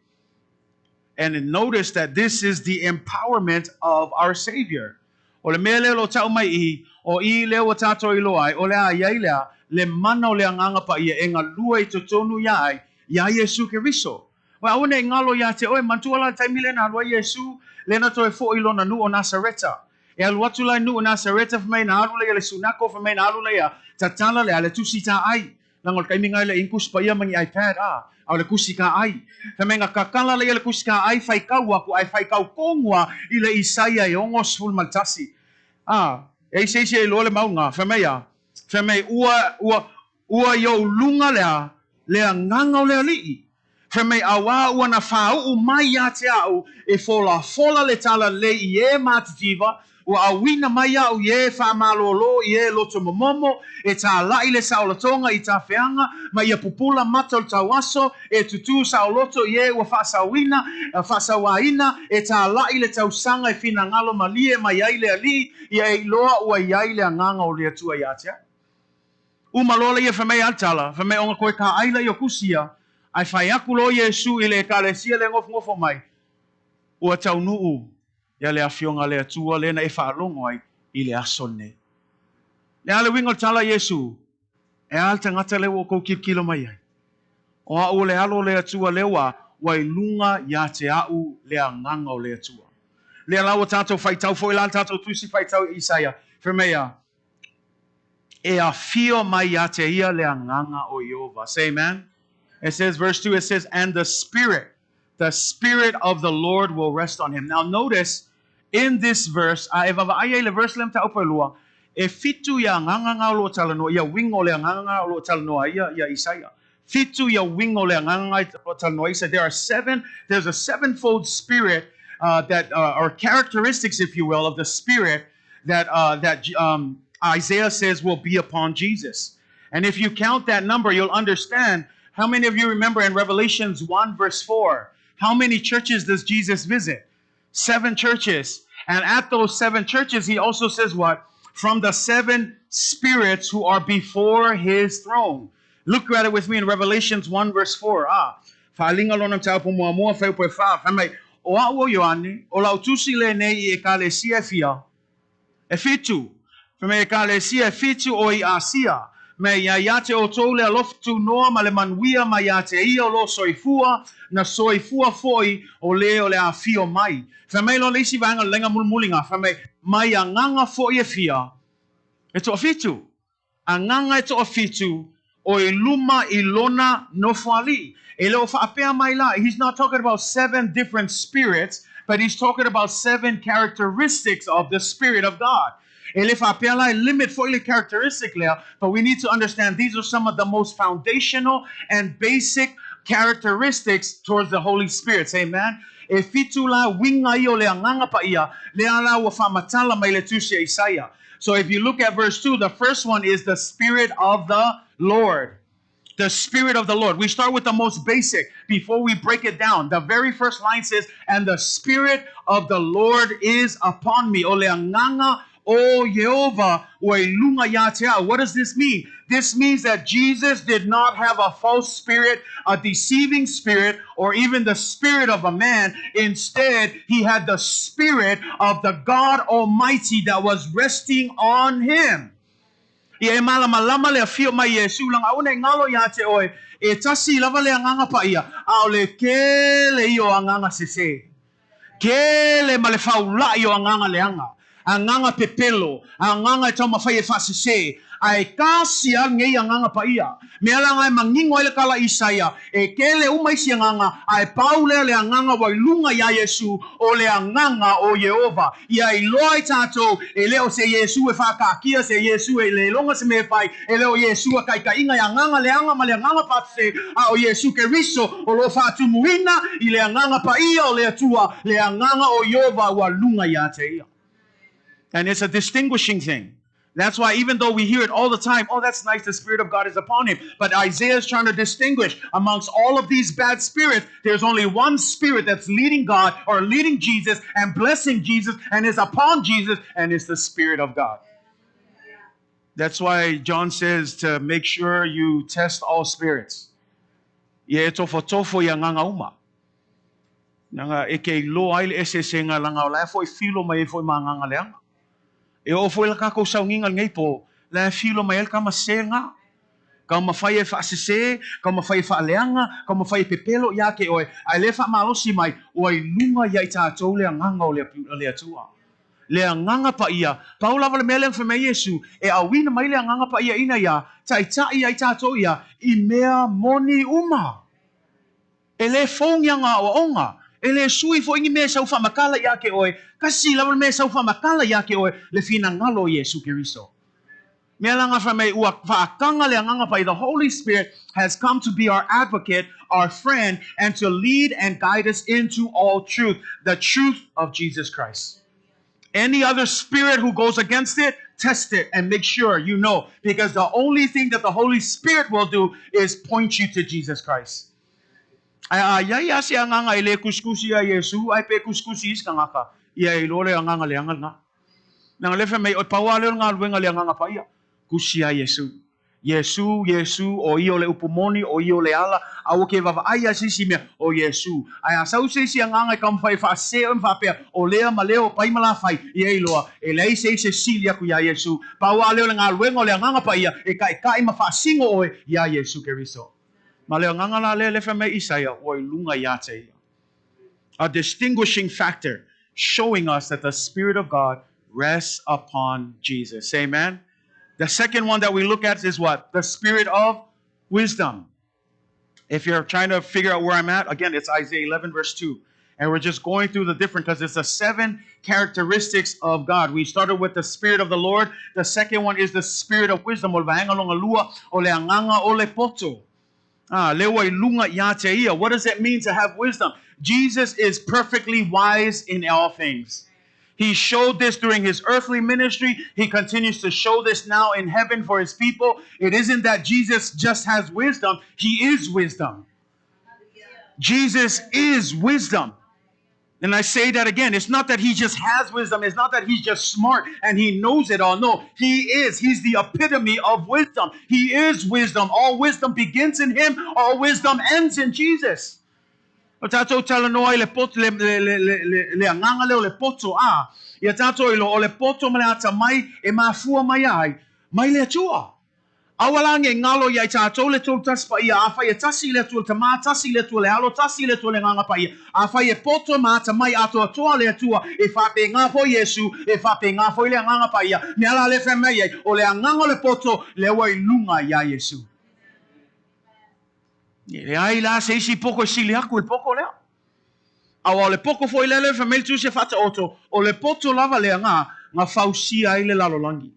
And notice that this is the empowerment of our Savior. O le mea lea o lo ta'u mai i, o i lea ua tatou iloa ai, o le a iai lea, le mana o le agaga paia e galue i totonu ia ai, iā Iesu Keriso. Ua aua nei galo iā te oe, manatua la le taimi lea na alu ai Iesu, lea na toe fo'i i lona nuu o Nasareta. E alu atu la i nuu o Nasareta, fai mai na alu lea i le sunako, fai mai na alu lea, tatala lea le tusi taai. Leaga o le taimi lena e le i tusi paia ma ni iPad, a, a o le tusi taai. Fai mai na tatala lea le tusi taai, faitau atu, ae faitau tonu lava i le Isaia e 61. A, e isi isi e iloa le mauga, fai mai a, fai mai ua, ua, ua i ou luga lea, le agaga o le Alii. Fai mai auā ua na fāuʻu mai iā te a'u e folafola le talalelei i e matitiva, ua auina mai a'u i e faamalōlō i e loto momomo, e tālaʻi le saolatoga i tafeaga, ma ia pupula mata o le tauaso, e tutū saoloto i e ua faasaoina, faasauāina, e tālaʻi le tausaga e finagalo malie mai ai le Alii, ia e iloa ua i ai le agaga o le Atua iā te a'u. Uma loa lea fai mai a le tala, fai mai ona toe taai lea o tusi ia, ae fai atu loa Iesu i le Ekalesia lea e nofonofo mai, ua taunuu ia le Afioga a le Atua lea na e faalogo ai i le aso lenei. Le a le uiga o le tala a Iesu? E a le tagata lea ua outou tilotilo mai ai? O a'u o le Alo o le Atua lea ua ua i luga ia te a'u le agaga o le Atua. Lea la ua tatou faitau foi la le tatou tusi faitau i Isaia, fai mai a, E afio mai ia te ia le agaga o Ieova. Say amen. It says, verse 2, it says, and the Spirit of the Lord will rest on him. Now notice, in this verse, a e vaavaai ai i le verse lea mataupu e lua, e fitu ia agaga na o lo o talanoa, ia uiga o le agaga na o lo o talanoa ai ia, ia Isaia. Fitu ia uiga o le agaga na o lo o talanoa ai Isaia. There are seven, there's a sevenfold spirit that are characteristics, if you will, of the Spirit that Isaiah says will be upon Jesus. And if you count that number, you'll understand. How many of you remember in Revelations 1, verse 4, how many churches does Jesus visit? Seven churches. And at those seven churches, he also says what? From the seven spirits who are before his throne. Look at it with me in Revelations 1, verse 4. Ah, faaaliga lona mataupu muamua fuaiupu e fa. Fai mai, o a'u o Ioane, o lau tusi lenei i ekalesia e fia? E fitu. Fai mai ekalesia e fitu o i Asia. Me ia ia te outou le alofa tunoa ma le manuia mai ia te ia o lo o soifua, na soifua foi o le o le a afio mai. Fai mai loa le isi vaega o le laina mulimuli na, fai mai, mai agaga foi e fia e toafitu. Agaga e toafitu o i luma i lona nofoalii. E le o faapea mai la, he's not talking about seven different spirits, but he's talking about seven characteristics of the Spirit of God. E le faapea la e limit foi le characteristic lea, but we need to understand these are some of the most foundational and basic characteristics towards the Holy Spirit. Amen. E fitu la uiga ia o le Agaga Paia, lea la ua faamatala mai le tusi a Isaia. So if you look at verse 2, the first one is the Spirit of the Lord. The Spirit of the Lord. We start with the most basic before we break it down. The very first line says, And the Spirit of the Lord is upon me. O le Agaga o Ieova ua i luga ia te au. What does this mean? This means that Jesus did not have a false spirit, a deceiving spirit, or even the spirit of a man. Instead, he had the Spirit of the God Almighty that was resting on him. Ia e malamalama le afio mai Iesu leaga aua ne i galo ia te oe, e tasi lava le Agaga Paia, a o le kele ia o agaga sese. Kele ma le faula'i o agaga leaga, agaga pepelo, agaga e taumafai e faasese, ae kasi a lenei Agaga Paia. Mea la e manino ai le tala a Isaia, e kele uma isi agaga, ae pau lea le Agaga ua i luga iā Iesu, o le Agaga o Ieova. Ia iloa ai tatou, e le o se Iesu e faakaakia, se Iesu e le iloga se mea e fai, e le o Iesu a taitaiga i agaga leaga ma le agaga faasese, a o Iesu Keriso o lo o faatumuina i le Agaga Paia o le Atua, le Agaga o Ieova ua luga ia te ia. And it's a distinguishing thing. That's why even though we hear it all the time, oh, that's nice, the Spirit of God is upon him. But Isaiah is trying to distinguish amongst all of these bad spirits, there's only one spirit that's leading God or leading Jesus and blessing Jesus and is upon Jesus, and it's the Spirit of God. That's why John says to make sure you test all spirits. Ia e tofotofo i agaga uma. Leaga e ke iloa ai le eseesega leaga o la e foi filo mai ai foi ma agaga leaga. E oo foi la tatou sauniga i lenei po, la e filo mai ai le tama sese lena. Taumafai e faasese, taumafai e faaleaga, taumafai e pepelo ia te oe, ae le faamalosi mai, ua i luga ia i tatou le Agaga o le Atua. Le Agaga Paia, pau lava le mea lea na fai mai ai Iesu, e auina mai le Agaga Paia ina ia taitai ai tatou ia i mea moni uma. E le fou ni ana aoaoga, e le sui foi ni mea e sau faamatala ia te oe, tasi lava le mea e sau faamatala ia te oe, le finagalo o Iesu Keriso. Mea la na fai mai, ua faataga le Agaga Paia, the Holy Spirit has come to be our advocate, our friend, and to lead and guide us into all truth, the truth of Jesus Christ. Any other spirit who goes against it, test it and make sure you know, because the only thing that the Holy Spirit will do is point you to Jesus Christ. Ae a iai a se agaga e le kusikusi ia Iesu, ae pe kusikusi isi tagata, ia e iloa le agaga leaga lena. Leaga lea fai mai, o pau a lea o le galuega le Agaga Paia, kusi ia Iesu. Iesu, Iesu, o ia o le upu moni, o ia o le ala, aua ke vaavaai a se isi mea, o Iesu. Ae a sau se isi agaga e taumafai e faasese oe ma faapea, o lea ma lea o pai ma lafai, ia iloa, e leai se isi e sili aku iā Iesu. Pau a lea o le galuega o le Agaga Paia, e taʻitaʻi ma faasino oe iā Iesu Keriso. Ma le agaga la lea lea fai mai Isaia, ua i luga ia te ia. A distinguishing factor showing us that the Spirit of God rests upon Jesus. Amen. The second one that we look at is what? The Spirit of wisdom. If you're trying to figure out where I'm at, again, it's Isaiah 11, verse 2. And we're just going through the different, because it's the seven characteristics of God. We started with the Spirit of the Lord. The second one is the Spirit of wisdom. O le vaega lona lua, o le agaga o le poto. Ah, lea ua i luga ia te ia. What does it mean to have wisdom? Jesus is perfectly wise in all things. He showed this during his earthly ministry. He continues to show this now in heaven for his people. It isn't that Jesus just has wisdom. He is wisdom. Jesus is wisdom. And I say that again. It's not that he just has wisdom. It's not that he's just smart and he knows it all. No, he is. He's the epitome of wisdom. He is wisdom. All wisdom begins in him. All wisdom ends in Jesus. O tatou talanoa i le poto, le, le, le, le, le, le agaga lea o le poto, a. Ia tatou iloa, o le poto ma le atamai e mafua mai ai, mai le Atua. Aua la ne i galo iā i tatou le Tolu Tasi Paia, afai e tasi le Atua le Tama, tasi le Atua le Alo, tasi le Atua le Agaga Paia. Afai e poto ma atamai atoatoa le Atua, e faapena foi Iesu, e faapena foi le Agaga Paia. Mea la lea e fai mai ai, o le agaga o le poto lea ua i luga iā Iesu. E leai la se isi poto e sili atu i le poto lea. Aua o le poto foi lea lea fai mai le Tusi e Faataoto, o le poto lava lea na, na fausia ai le lalolagi.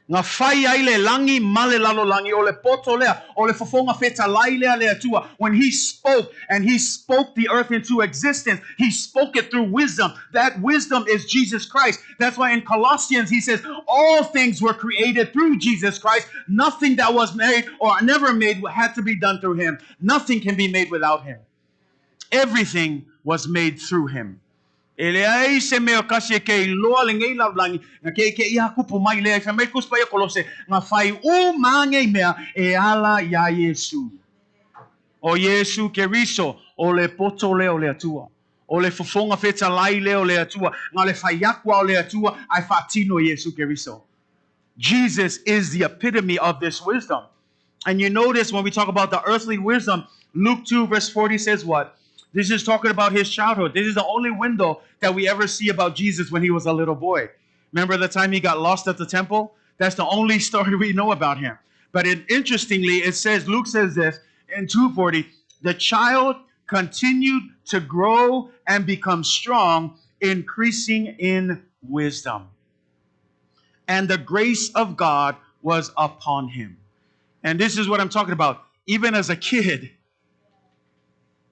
Na fai ai le lagi ma le lalolagi, o le poto lea, o le fofoga fetalai lea a le Atua. When He spoke, and He spoke the earth into existence, He spoke it through wisdom. That wisdom is Jesus Christ. That's why in Colossians he says, all things were created through Jesus Christ. Nothing that was made or never made had to be done through Him. Nothing can be made without Him. Everything was made through Him. E leai se mea kasi e kei loa lenei lalolagi, na keʻikeʻi a kupu mai lea i fai mai le Tusi Paia Kolose, na fai uma nei mea e ala iā Iesu. O Iesu Keriso, o le poto lea o le Atua. O le fofoga fetalai lea o le Atua, na le fai aku a o le Atua ae faatino e Iesu Keriso. Jesus is the epitome of this wisdom. And you notice when we talk about the earthly wisdom, Luke 2 verse 40 says what? This is talking about his childhood. This is the only window that we ever see about Jesus when he was a little boy. Remember the time he got lost at the temple? That's the only story we know about him. But it, interestingly, it says, Luke says this in 240, the child continued to grow and become strong, increasing in wisdom. And the grace of God was upon him. And this is what I'm talking about. Even as a kid,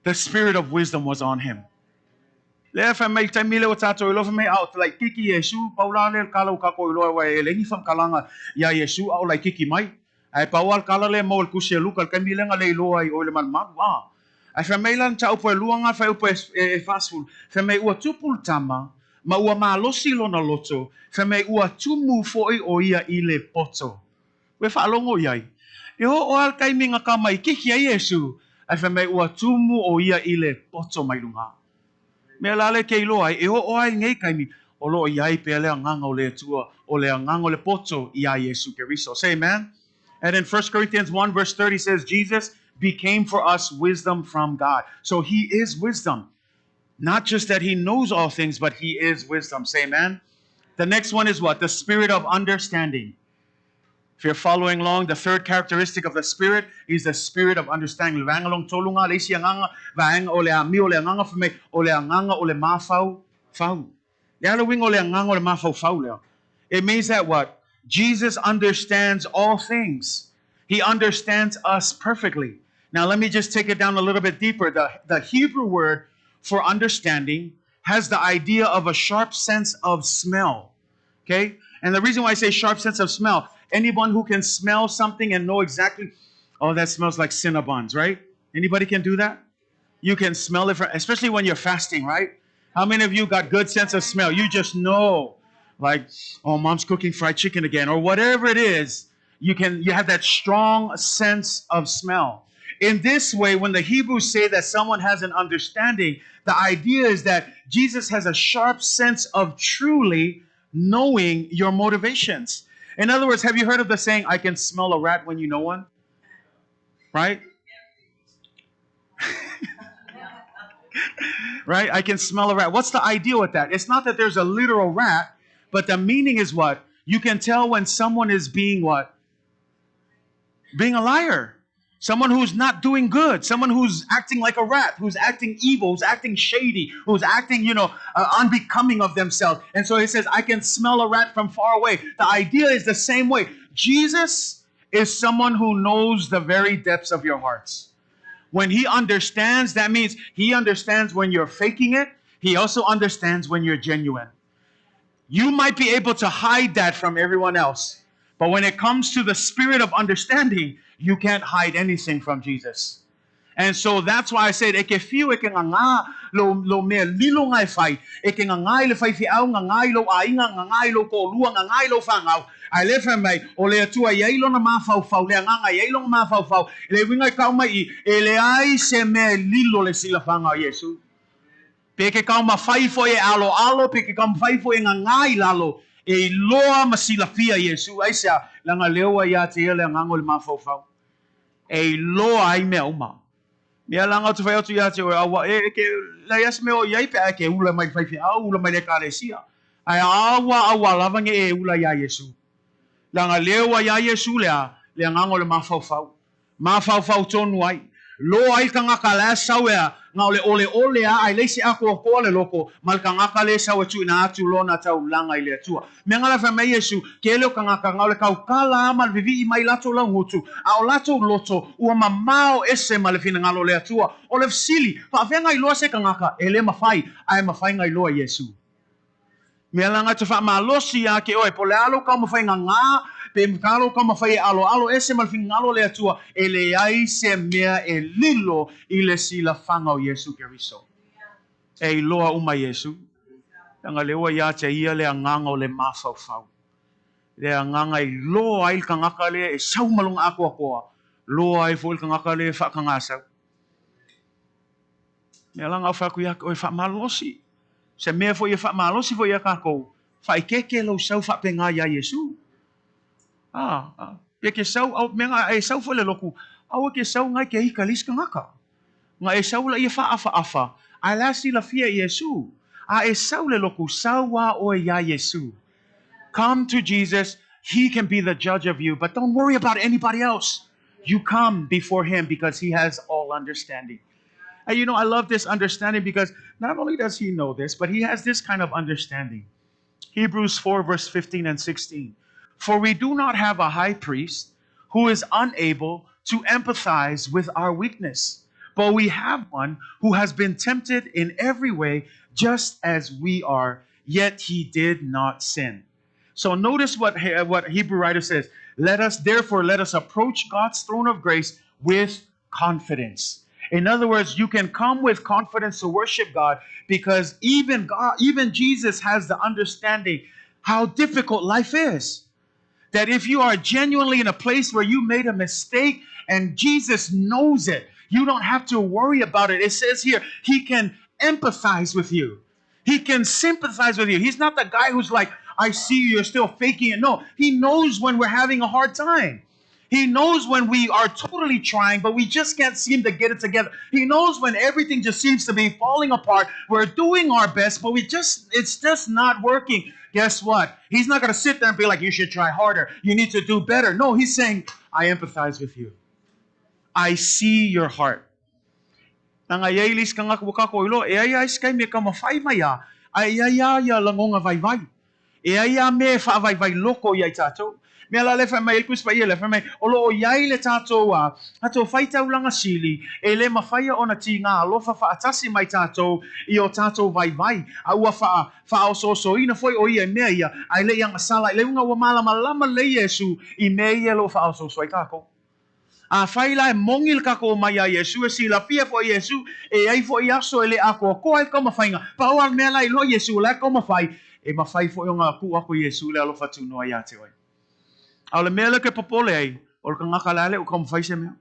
the spirit of wisdom was on him. Lea fai mai taimi lea ua tatou iloa fai mai a o te laititi Iesu, pau la lea le kala ua tatou iloa aua e leai ni faamatalaga iā Iesu a o laititi mai. Ae pau lava le kala lea e maua i le tusi a Luka i le taimi lea na le iloa ai o i le malumalu a. Ae fai mai la le mataupu e lua na fuaiupu e 40, fai mai ua tupu le tama ma ua malosi lona loto, fai mai ua tumu foi o ia i le poto. Ua e faalogo i ai. E oo lava le taimi na tamaitiiti ai Iesu, ae fai mai ua tumu o ia i le poto mai luga. Mea la lea e te iloa ai, e oo lava i lenei taimi, o lo o i ai pea le agaga o le Atua, o le agaga o le poto iā Iesu Keriso. Say amen. And in 1 Corinthians 1 verse 30 says, Jesus became for us wisdom from God. So he is wisdom. Not just that he knows all things, but he is wisdom. Say amen. The next one is what? The spirit of understanding. If you're following along, the third characteristic of the Spirit is the spirit of understanding. Le vaega lona tolu lena, le isi agaga, vaega o le amio o le agaga fai mai, o le agaga o le mafaufau. Le a le uiga o le agaga o le mafaufau lea? It means that what? Jesus understands all things. He understands us perfectly. Now let me just take it down a little bit deeper. The Hebrew word for understanding has the idea of a sharp sense of smell. Okay? And the reason why I say sharp sense of smell, anyone who can smell something and know exactly, oh, that smells like Cinnabons, right? Anybody can do that? You can smell it, especially when you're fasting, right? How many of you got good sense of smell? You just know, like, oh, mom's cooking fried chicken again, or whatever it is. You have that strong sense of smell. In this way, when the Hebrews say that someone has an understanding, the idea is that Jesus has a sharp sense of truly knowing your motivations. In other words, have you heard of the saying, I can smell a rat when you know one? Right? Right? I can smell a rat. What's the idea with that? It's not that there's a literal rat, but the meaning is what? You can tell when someone is being what? Being a liar. Someone who's not doing good. Someone who's acting like a rat, who's acting evil, who's acting shady, who's acting, unbecoming of themselves. And so he says, I can smell a rat from far away. The idea is the same way. Jesus is someone who knows the very depths of your hearts. When he understands, that means he understands when you're faking it. He also understands when you're genuine. You might be able to hide that from everyone else. But when it comes to the spirit of understanding, you can't hide anything from Jesus. And so that's why I said, e ke fiu e ke ngā lo mea lilo ngai whai, e ke ngā i le whai whiau, ngā i lo ainga, ngā i lo kōlua, ngā i lo whangau. Ai le whai mai, o le atua i ai lona māwhauwhau, le nganga i ai lona māwhauwhau, le winga i kau mai i, e le ai se mea lilo le sila whangau Iesu. Pe ke kau ma whai fo e alo alo, pe ke kau ma whai fo e ngā i lalo, E iloa ma silafia Iesu, aisea? Leaga lea ua ia te ia le agaga o le mafaufau, e iloa ai mea uma. Mea leaga ou te fai atu ia te oe, aua e, e ke, leai lava se mea o i ai pe a e ke ula mai le faifeau, ula mai le ekalesia. Ae aua, aua lava ne i e ula iā Iesu. Leaga lea ua iā Iesu le a? Le agaga o le mafaufau. Mafaufau tonu ai. Loa ai le tagata la e sau e a, na o le oleole a ae leai se atoatoa le loko ma le tagata lea e sau e tuuina atu lona taulaga i le Atua. Mea na la fai mai Iesu, Tele o tagata na o le tautala a ma le vivii mai latou laugutu, a o latou loto ua mamao ese ma le finagalo o le Atua. O le fesili, faafea na iloa se tagata e le mafai, ae mafai na iloa Iesu? Mea laga te faamalosi ia te oe, po o le a lou taumafaiga gā, pe ka lou taumafai e aloalo ese ma le finagalo o le Atua, e leai se mea e lilo i le silafaga o Iesu Keriso. E iloa uma Iesu, leaga lea ua ia te ia le agaga o le mafaufau, le agaga e iloa ai le tagata lea e sau ma lona atoatoa, loa ai foi le tagata lea e faatagasau. Mea laga ou fai atu ia te oe, faamalosi. Se mea foi e faamalosi foi ia tatou, faaeteete lou sau faapena iā Iesu. A, a, pe ke sau, au, mea na e sau foi le lotu, aua ke sau ngai ke ika le isi tagata. Na e sau laia faaafaafa, ae la silafia Iesu. A e sau le lotu, sau a oe iā Iesu. Come to Jesus, He can be the judge of you, but don't worry about anybody else. You come before Him because He has all understanding. And you know, I love this understanding because not only does He know this, but He has this kind of understanding. Hebrews 4, verse 15 and 16. For we do not have a high priest who is unable to empathize with our weakness, but we have one who has been tempted in every way, just as we are, yet he did not sin. So notice what, what Hebrew writer says. Let us therefore let us approach God's throne of grace with confidence. In other words, you can come with confidence to worship God because even God, even Jesus has the understanding how difficult life is. That if you are genuinely in a place where you made a mistake and Jesus knows it, you don't have to worry about it. It says here, he can empathize with you. He can sympathize with you. He's not the guy who's like, I see you, you're still faking it. No, he knows when we're having a hard time. He knows when we are totally trying, but we just can't seem to get it together. He knows when everything just seems to be falling apart. We're doing our best, but it's just not working. Guess what? He's not going to sit there and be like, you should try harder. You need to do better. No, he's saying, I empathize with you. I see your heart. Nanga iai le isi kangaka ua kako iloa, e ai a isi kaimi e taumafai mai a, ae i ai a ia lagoga vaivai. E ai a mea e faavaivai loko ia i tatou. Mea la lea fai mai ai le Tusi Paia lea, fai mai, o lo o i ai le tatou a, tatou faitaulaga sili, e le mafaia ona tiga alofa faatasi mai tatou i o tatou vaivai, a ua faa, faaosoosoina foi o ia i mea ia, ae le i agasala i le uga ua malamalama lelei Iesu i mea ia o lo o faaosooso ai tatou. Afai la e moni le tatou omai iā Iesu, e silafia foi e Iesu, e i ai foi aso e le atoatoa ai le taumafaiga, pau lava le mea la e iloa Iesu o la e taumafai, e mafai foi ona tuu atu e Iesu le alofa tunoa iā te oe. A o le mea lea ke popole ai, o le tagata la e le o taumafai se mea.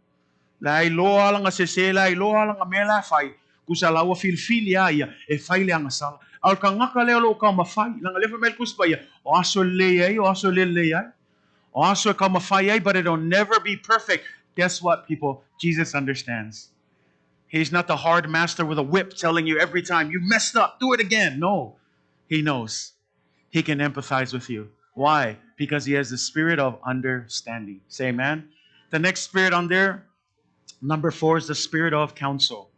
La e iloa lana sese, la e iloa lana mea la e fai, kusa la ua filifili lava ia e fai le agasala. A o le tagata lea o lo o taumafai, leaga lea fai mai le Tusi Paia, o aso e lelei ai, o aso e le lelei ai. O aso e taumafai ai, but it'll never be perfect. Guess what, people? Jesus understands. He's not the hard master with a whip telling you every time, you messed up, do it again. No, he knows. He can empathize with you. Why? Because he has the spirit of understanding. Say amen. The next spirit on there, number 4, is the spirit of counsel.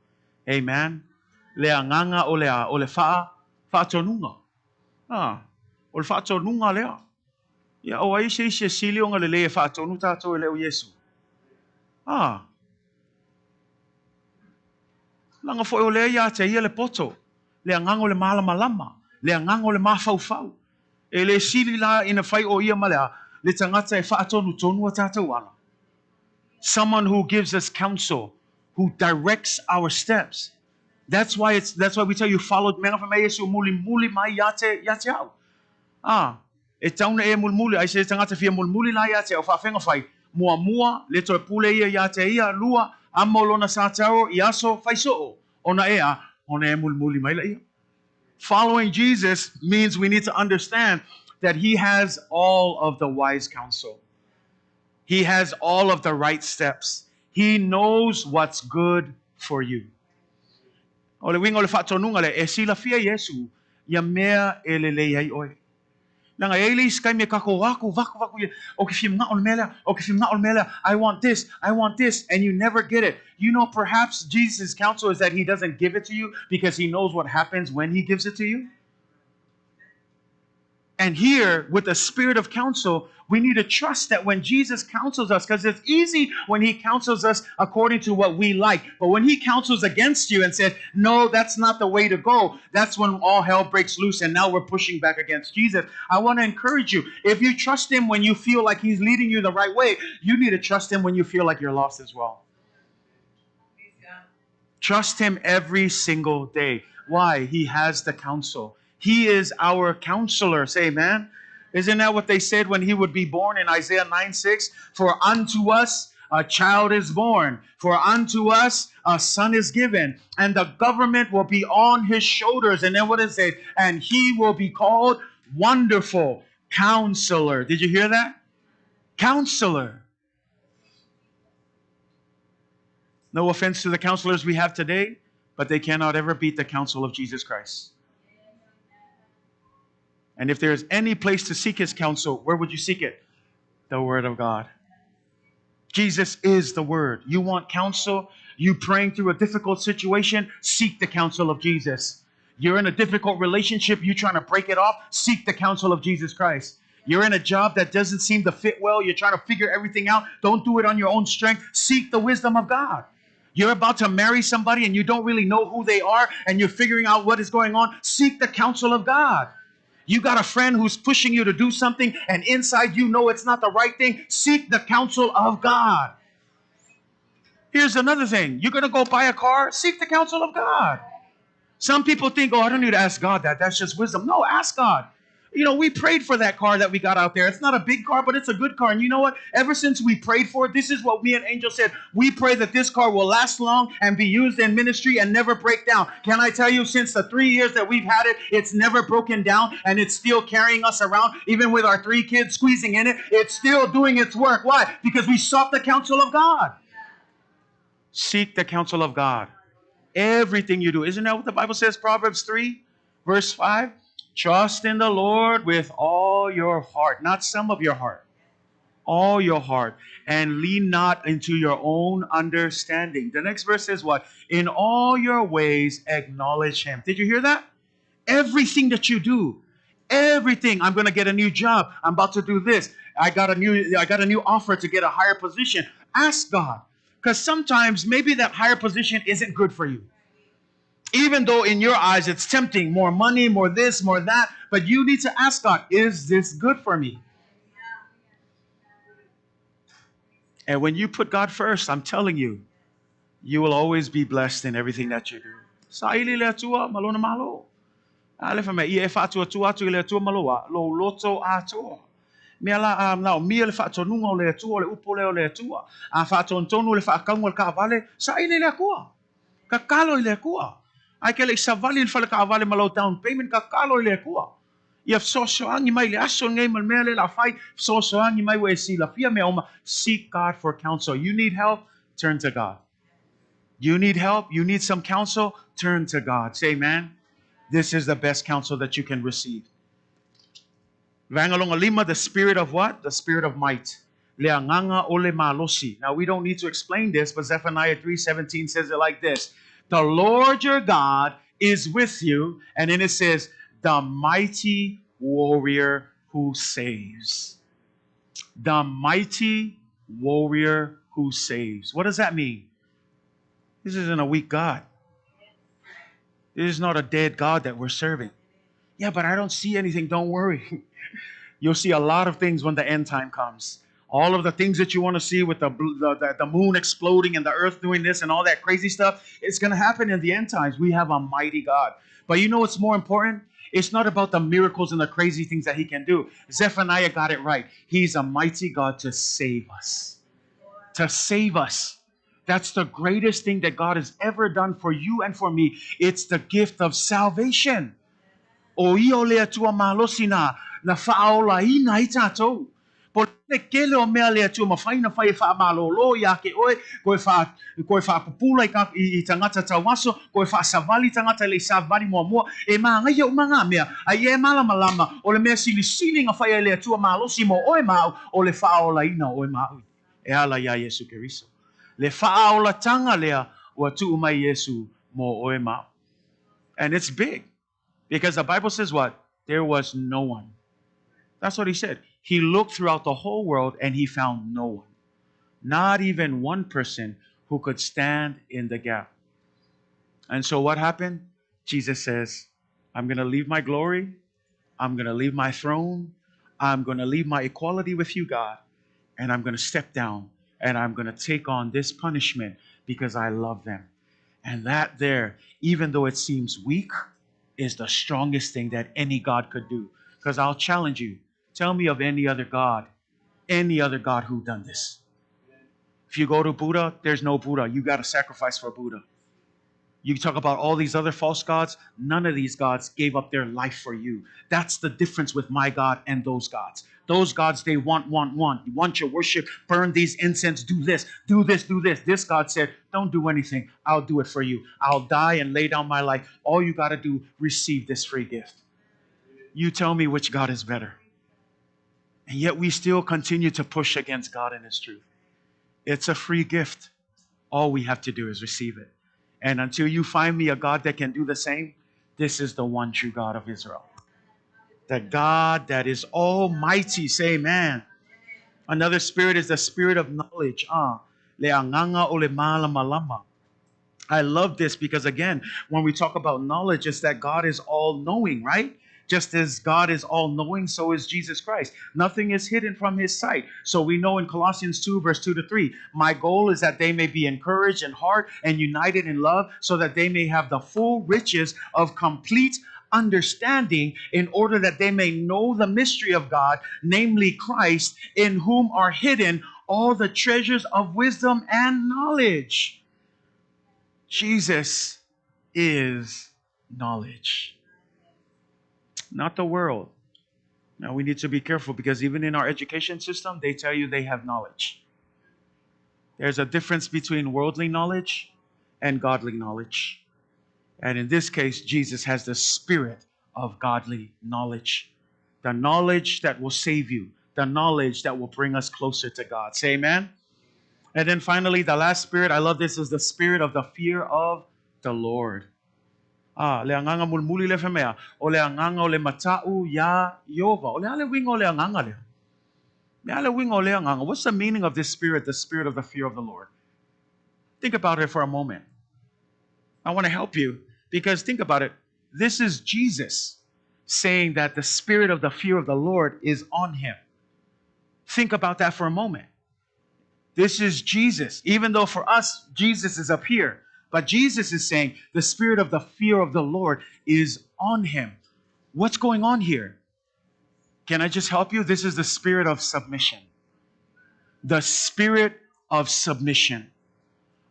Amen. Le agaga o le a, o le faa, faatonuga. Ah, o le faatonuga lea. Ia, o ai se isi e sili ona lelei e faatonu tatou e le o Iesu? Ah. Leaga foi o lea ia te ia le poto, le agaga o le malamalama, le agaga o le mafaufau. E le sili la ina fai o ia ma le a, le tagata e faatonutonu a tatou ala. Someone who gives us counsel, who directs our steps. That's why it's, that's why we tell you follow mea fai mai Iesu mulimuli mai ia te, ia te au. Ah, e tau na e mulimuli, ai se tagata fia mulimuli la ia te au faafega fai, muamua, le toe pule ia ia te ia, lua, amo lona sa tau i aso fai soo, ona e a, ona e mulimuli mai la ia. Following Jesus means we need to understand That he has all of the wise counsel. He has all of the right steps. He knows what's good for you. O le uiga o le faatonuga lea, e silafia Iesu ia mea e lelei ai oe. Leaga e i ai le isi taimi e tatou atu vaku vaku ia, ou te fia manao i le mea lea, ou te fia manao i le mea lea, I want this, I want this, and you never get it. You know, perhaps Jesus' counsel is that he doesn't give it to you because he knows what happens when he gives it to you. And here, with the spirit of counsel, we need to trust that when Jesus counsels us, because it's easy when he counsels us according to what we like. But when he counsels against you and says, no, that's not the way to go, that's when all hell breaks loose and now we're pushing back against Jesus. I want to encourage you. If you trust him when you feel like he's leading you the right way, you need to trust him when you feel like you're lost as well. Trust him every single day. Why? He has the counsel. He is our counselor. Say amen. Isn't that what they said when he would be born in Isaiah 9:6? For unto us a child is born, for unto us a son is given, and the government will be on his shoulders. And then what does it say? And he will be called Wonderful Counselor. Did you hear that? Counselor. No offense to the counselors we have today, but they cannot ever beat the counsel of Jesus Christ. And if there is any place to seek his counsel, where would you seek it? The Word of God. Jesus is the Word. You want counsel? You praying through a difficult situation? Seek the counsel of Jesus. You're in a difficult relationship, you're trying to break it off? Seek the counsel of Jesus Christ. You're in a job that doesn't seem to fit well, you're trying to figure everything out. Don't do it on your own strength. Seek the wisdom of God. You're about to marry somebody and you don't really know who they are and you're figuring out what is going on. Seek the counsel of God. You got a friend who's pushing you to do something and inside you know it's not the right thing. Seek the counsel of God. Here's another thing. You're going to go buy a car? Seek the counsel of God. Some people think, oh, I don't need to ask God that. That's just wisdom. No, ask God. You know, we prayed for that car that we got out there. It's not a big car, but it's a good car. And you know what? Ever since we prayed for it, this is what me and Angel said. We pray that this car will last long and be used in ministry and never break down. Can I tell you, since the 3 years that we've had it, it's never broken down and it's still carrying us around, even with our 3 kids squeezing in it. It's still doing its work. Why? Because we sought the counsel of God. Seek the counsel of God. Everything you do. Isn't that what the Bible says? Proverbs 3, verse 5. Trust in the Lord with all your heart, not some of your heart, all your heart, and lean not into your own understanding. The next verse says what? In all your ways acknowledge him. Did you hear that? Everything that you do, everything. I'm going to get a new job. I'm about to do this. I got a new offer to get a higher position. Ask God, because sometimes maybe that higher position isn't good for you. Even though in your eyes it's tempting, more money, more this, more that, but you need to ask God, is this good for me? And when you put God first, I'm telling you, you will always be blessed in everything that you do. Saili le atua, malona malo. Ale fa me ia e whaatua tua atu i le atua maloa, lo loto atua. Mea la nao mia le whaatonuga o le atua, le upo lea o le atua. A whaatontonu le whaakaunga le kaavale, saili le akua. Kakalo i le akua. Ai ke le savali le fale kaavale ma lau down payment, kakalo i le akua. Ia fesoasoani mai le aso nei ma le mea le la fai, fesoasoani mai ua e silafia mea uma. Seek God for counsel. You need help, turn to God. You need help, you need some counsel, turn to God. Say, man, this is the best counsel that you can receive. Vaegalonga lima, the spirit of what? The spirit of might. Le agaga o le malosi. Now, we don't need to explain this, but Zephaniah 3:17 says it like this. The Lord your God is with you. And then it says, the mighty warrior who saves. The mighty warrior who saves. What does that mean? This isn't a weak God. This is not a dead God that we're serving. Yeah, but I don't see anything. Don't worry. You'll see a lot of things when the end time comes. All of the things that you want to see with the moon exploding and the earth doing this and all that crazy stuff, it's going to happen in the end times. We have a mighty God. But you know what's more important? It's not about the miracles and the crazy things that he can do. Zephaniah got it right. He's a mighty God to save us. To save us. That's the greatest thing that God has ever done for you and for me. It's the gift of salvation. O ia o le Atua malosi na na faaolaina ai tatou. Po le kele o mea le Atua mafai ona fai e faamalōlō iā te oe, koe faa koe faapupula i ka i, i tagata tauaso, koe faasavali tagata le i savali muamua, e magaia uma ngā mea, a ia e malamalama, o le mea silisili na fai ai le Atua malosi mo oe ma au, o le faaolaina o oe ma au e ala iā Iesu Keriso. Le faaolataga lea ua tuu mai Iesu mo oe ma au. And it's big. Because the Bible says what? There was no one. That's what he said. He looked throughout the whole world and he found no one. Not even one person who could stand in the gap. And so what happened? Jesus says, I'm going to leave my glory. I'm going to leave my throne. I'm going to leave my equality with you, God. And I'm going to step down and I'm going to take on this punishment because I love them. And that there, even though it seems weak, is the strongest thing that any God could do. Because I'll challenge you. Tell me of any other God, any other God who done this. If you go to Buddha, there's no Buddha. You got to sacrifice for Buddha. You talk about all these other false gods, none of these gods gave up their life for you. That's the difference with my God and those gods. Those gods, they want, want, want. You want your worship, burn these incense, do this, do this, do this. This God said, don't do anything. I'll do it for you. I'll die and lay down my life. All you got to do, receive this free gift. You tell me which God is better. And yet we still continue to push against God and His truth. It's a free gift. All we have to do is receive it. And until you find me a God that can do the same, this is the one true God of Israel. The God that is almighty. Say amen. Another spirit is the spirit of knowledge. Le agaga o le malamalama. I love this because, again, when we talk about knowledge, it's that God is all knowing, right? Just as God is all knowing, so is Jesus Christ. Nothing is hidden from his sight. So we know in Colossians 2, verse 2 to 3, my goal is that they may be encouraged in heart and united in love, so that they may have the full riches of complete understanding, in order that they may know the mystery of God, namely Christ, in whom are hidden all the treasures of wisdom and knowledge. Jesus is knowledge, not the world. Now we need to be careful because even in our education system, they tell you they have knowledge. There's a difference between worldly knowledge and godly knowledge. And in this case, Jesus has the spirit of godly knowledge, the knowledge that will save you, the knowledge that will bring us closer to God. Say amen. And then finally, the last spirit, I love this, is the spirit of the fear of the Lord. Ah, le agaga mulimuli le femea, o le agaga o le mata'u iā Iova. O le a le uiga o le agaga lea? Me a le uiga o le agaga? What's the meaning of this spirit, the spirit of the fear of the Lord? Think about it for a moment. I want to help you because think about it. This is Jesus saying that the spirit of the fear of the Lord is on him. Think about that for a moment. This is Jesus. Even though for us, Jesus is up here. But Jesus is saying the spirit of the fear of the Lord is on him. What's going on here? Can I just help you? This is the spirit of submission. The spirit of submission.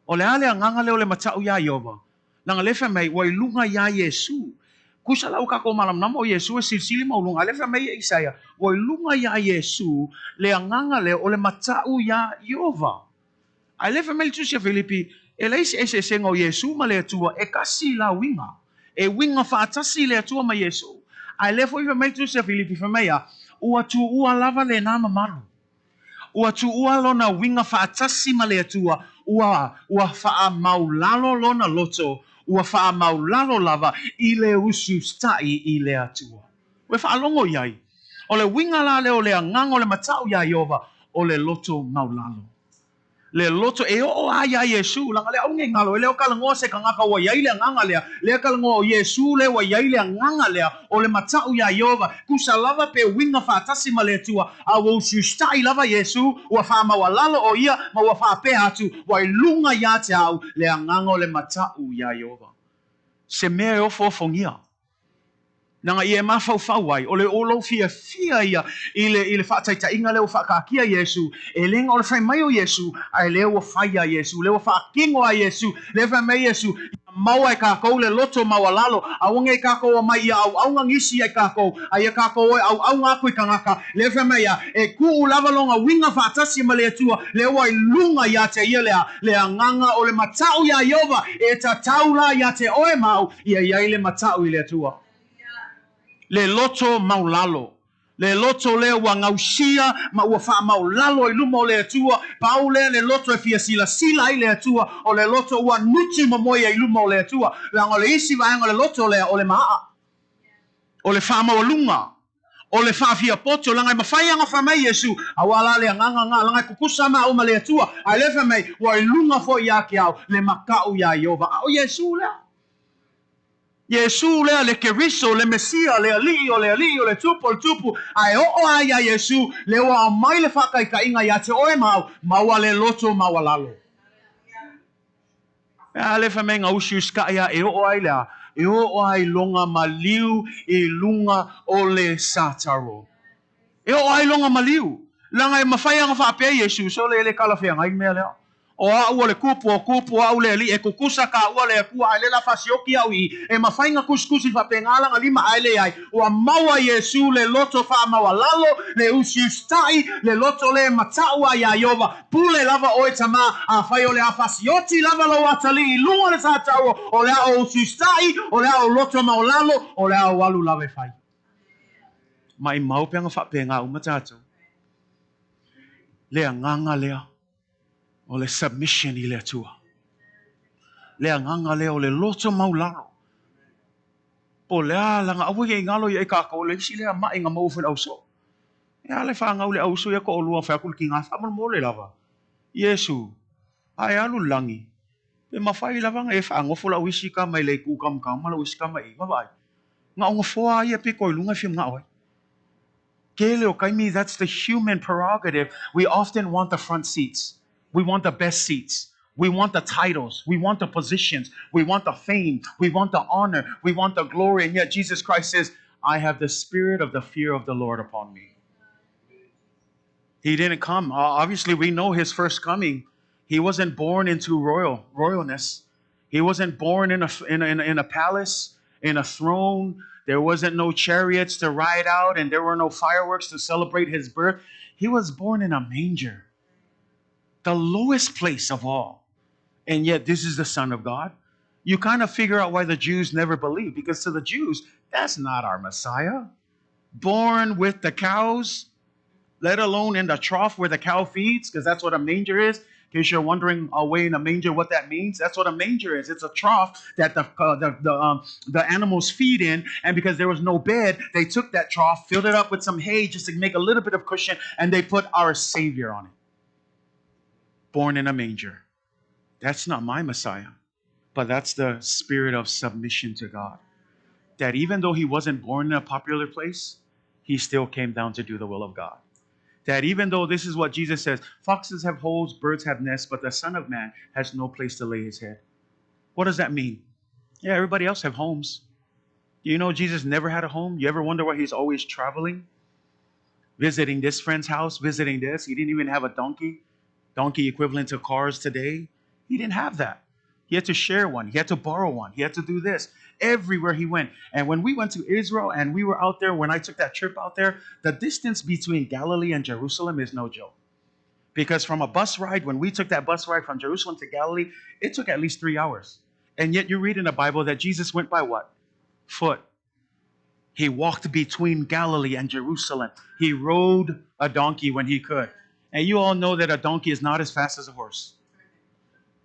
O le a le agaga lea o le mata'u iā Iova. Leaga lea e fai mai, ua i luga iā Iesu. Kusa la ua kākou malamalama o Iesu e silisili ma uluga. A lea e fai mai e Isaia, ua i luga iā Iesu le agaga lea o le mata'u iā Iova. A lea e fai mai le Tusi a Filipi, e leai se eseesega o Iesu ma le Atua, e tasi la uiga. E uiga faatasi le Atua ma Iesu. A lea foi fai mai le Tusi a Filipi, fai mai a, ua tuua lava lenā mamalu. Ua tuua lona uiga faatasi ma le Atua, ua, ua faamaulalo lona loto, ua faamaulalo lava i le ususita'i i le Atua. Ua e faalogo i ai. O le uiga la lea o le agaga o le mata'u iā Iova, o le loto maulalo. Le loto e oo lava iā Iesu, leaga le auga i galo, e le o talanoa se tagata ua i ai le agaga lea, lea talanoa o Iesu lea ua i ai le agaga lea o le mata'u iā Iova, tusa lava pe uiga faatasi ma le Atua, a ua usiusita'i lava Iesu, ua faamaualalo o ia ma ua faapea atu, ua i luga ia te au le agaga o le mata'u iā Iova. Se mea e ofoofogia. Leaga ia e mafaufau ai, o le o lou fiafia ia i le, i le faataitaiga lea ua faataatia Iesu, e le na o le fai mai o Iesu, ae lea ua fai a Iesu, lea ua faatino a Iesu, lea fai mai Iesu, Maua e kākou le loto maualalo, aua nei kākou omai ia ʻauʻauga nisi ia i kākou, a ia kākou e ʻauʻauga aku i kangaka, lea fai mai ia, e kuʻu lava lona uiga faatasi ma le Atua, lea ua i luga iā te ia lea, le agaga o le mataʻu iā Ieova, e tatau la iā te oe ma au, ia iai le mataʻu i le Atua. Le loto maulalo. Le loto lea ua gausia ma ua faamaolalo i luma o le Atua, pau lea le loto e fia silasila ai le Atua, o le loto ua nuti momoe ai i luma o le Atua. Leaga o le isi vaega o le loto lea o le maaa, o le faamaualuga, o le faafiapoto, leaga e mafai lava ona fai mai Iesu, Auā la le agaga na, leaga e kukusa maʻau ma le Atua, ae lea fai mai, ua i luga foi ia te au le makaʻu iā Ieova. A o Iesu lea. Iesū lea, le Keriso, le Mesia, le Aliʻi o le aliʻi, o le Tupu o le Tupu, a e oo lava iā Iesū, lea ua aumai le faataitaiga iā te oe ma au, maua le loto maualalo. A le fai mai ga usiusikaʻi a e oo ai le a? E oo ai loga maliu i luga o le sataro. E oo ai loga maliu. Leaga e mafai lava ona faapea Iesū, sole e le talafeagai le mea lea. O a'u o le kupu, o kupu o a'u le alii, e kukusa kāua le Akua, ae le la faasioki a'u i i. E mafai na kusikusi faapena lana lima, ae leai. Ua maua Iesu le loto faamaualalo, le usiusitaʻi, le loto le mataʻu a iā Ieova. Pule lava oe tamā, afai o le a fasioti lava lou atalii i luga o le satauro, o le a ou usiusitaʻi, o le a ou loto maualalo, o le a ou alu lava e fai. Maʻimau pe ana faapena uma tatou. Le agaga lea. O le submission i le Atua. Le agaga lea o le loto maulalo. Po o le a laga aua ia i galo ia i kākou le isi lea maʻi na maua foi le ausoo. E a le fanau le auso ia toʻalua fai atu le tiga faamolemole lava. Iesu, a e alu i le lagi, pe mafai lava ona e faanofo lau isi tama i le itu kamakama ma lau isi tama i vaavaai. Na o nofoa lava ia pito i luga e fia manao ai. Tele o taimi, that's the human prerogative. We often want the front seats. We want the best seats. We want the titles. We want the positions. We want the fame. We want the honor. We want the glory. And yet Jesus Christ says, I have the spirit of the fear of the Lord upon me. He didn't come. Obviously, we know his first coming. He wasn't born into royalness. He wasn't born in a palace, in a throne. There wasn't no chariots to ride out, and there were no fireworks to celebrate his birth. He was born in a manger, the lowest place of all. And yet this is the Son of God. You kind of figure out why the Jews never believed, because to the Jews, that's not our Messiah. Born with the cows, let alone in the trough where the cow feeds, because that's what a manger is. In case you're wondering away in a manger what that means, that's what a manger is. It's a trough that the animals feed in, and because there was no bed, they took that trough, filled it up with some hay just to make a little bit of cushion, and they put our Savior on it. Born in a manger. That's not my Messiah, but that's the spirit of submission to God. That even though he wasn't born in a popular place, he still came down to do the will of God. That even though this is what Jesus says, foxes have holes, birds have nests, but the Son of Man has no place to lay his head. What does that mean? Yeah, everybody else have homes. You know Jesus never had a home? You ever wonder why he's always traveling? Visiting this friend's house, visiting this. He didn't even have a donkey. Donkey equivalent to cars today. He didn't have that. He had to share one. He had to borrow one. He had to do this everywhere he went. And when we went to Israel and we were out there, when I took that trip out there, the distance between Galilee and Jerusalem is no joke. Because from a bus ride, when we took that bus ride from Jerusalem to Galilee, it took at least 3 hours. And yet you read in the Bible that Jesus went by what? Foot. He walked between Galilee and Jerusalem. He rode a donkey when he could. And you all know that a donkey is not as fast as a horse.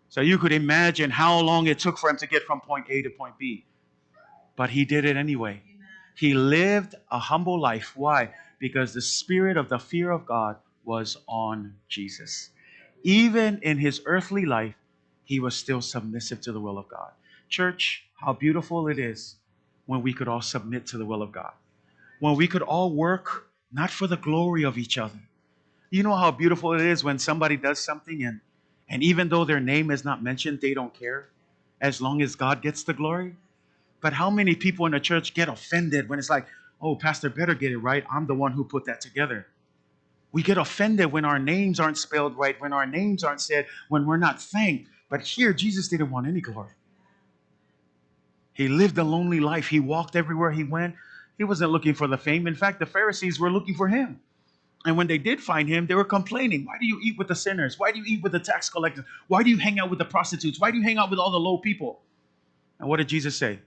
So you could imagine how long it took for him to get from point A to point B. But he did it anyway. He lived a humble life. Why? Because the spirit of the fear of God was on Jesus. Even in his earthly life, he was still submissive to the will of God. Church, how beautiful it is when we could all submit to the will of God. When we could all work not for the glory of each other. You know how beautiful it is when somebody does something and even though their name is not mentioned, they don't care, as long as God gets the glory. But how many people in the church get offended when it's like, oh, pastor better get it right. I'm the one who put that together. We get offended when our names aren't spelled right, when our names aren't said, when we're not thanked. But here, Jesus didn't want any glory. He lived a lonely life. He walked everywhere he went. He wasn't looking for the fame. In fact, the Pharisees were looking for him. And when they did find him, they were complaining. Why do you eat with the sinners? Why do you eat with the tax collectors? Why do you hang out with the prostitutes? Why do you hang out with all the low people? And what did Jesus say?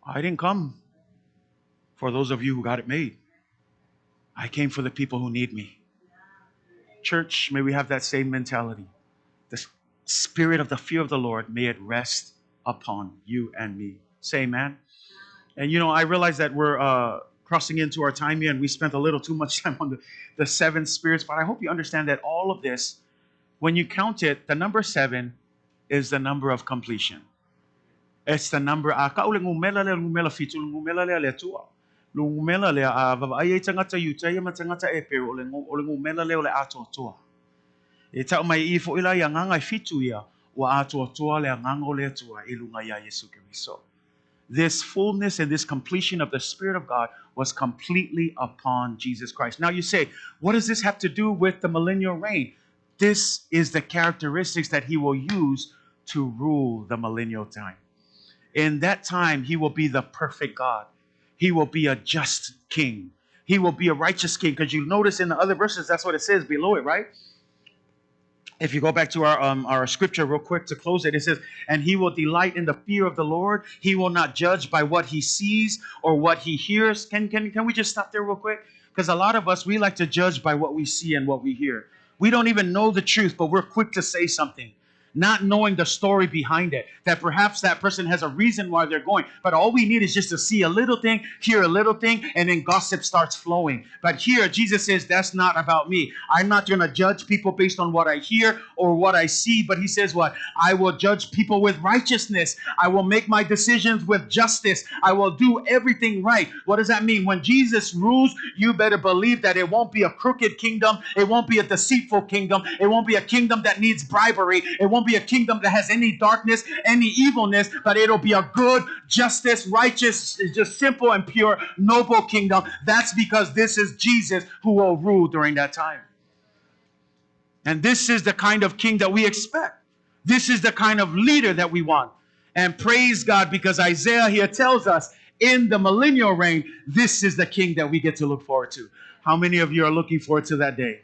I didn't come for those of you who got it made. I came for the people who need me. Church, may we have that same mentality. The spirit of the fear of the Lord, may it rest upon you and me. Say amen. And you know, I realize that we're crossing into our time here and we spent a little too much time on the seven spirits, but I hope you understand that all of this, when you count it, the number 7 is the number of completion. It's the number, a ka ule ngumela lea ngumela fitu, ngumela lea le atua. Ngumela lea a vavaai ai tagata Iutaia ma tagata Epero, o le ngumela lea o le atoatoa. E tau mai i fo'i la i agaga e fitu ia, ua atoatoa le agaga o le Atua i luga iā Iesu Keriso. This fullness and this completion of the Spirit of God was completely upon Jesus Christ. Now you say, what does this have to do with the millennial reign? This is the characteristics that he will use to rule the millennial time. In that time, he will be the perfect God. He will be a just king. He will be a righteous king. Because you notice in the other verses, that's what it says below it, right? If you go back to our scripture real quick to close it, it says, and he will delight in the fear of the Lord. He will not judge by what he sees or what he hears. Can we just stop there real quick? Because a lot of us, we like to judge by what we see and what we hear. We don't even know the truth, but we're quick to say something, not knowing the story behind it, that perhaps that person has a reason why they're going. But all we need is just to see a little thing, hear a little thing, and then gossip starts flowing. But here, Jesus says, that's not about me. I'm not going to judge people based on what I hear or what I see. But he says what? I will judge people with righteousness. I will make my decisions with justice. I will do everything right. What does that mean? When Jesus rules, you better believe that it won't be a crooked kingdom. It won't be a deceitful kingdom. It won't be a kingdom that needs bribery. It won't be a kingdom that has any darkness, any evilness, but it'll be a good, justice, righteous, just simple and pure, noble kingdom. That's because this is Jesus who will rule during that time. And this is the kind of king that we expect. This is the kind of leader that we want. And praise God, because Isaiah here tells us in the millennial reign, this is the king that we get to look forward to. How many of you are looking forward to that day?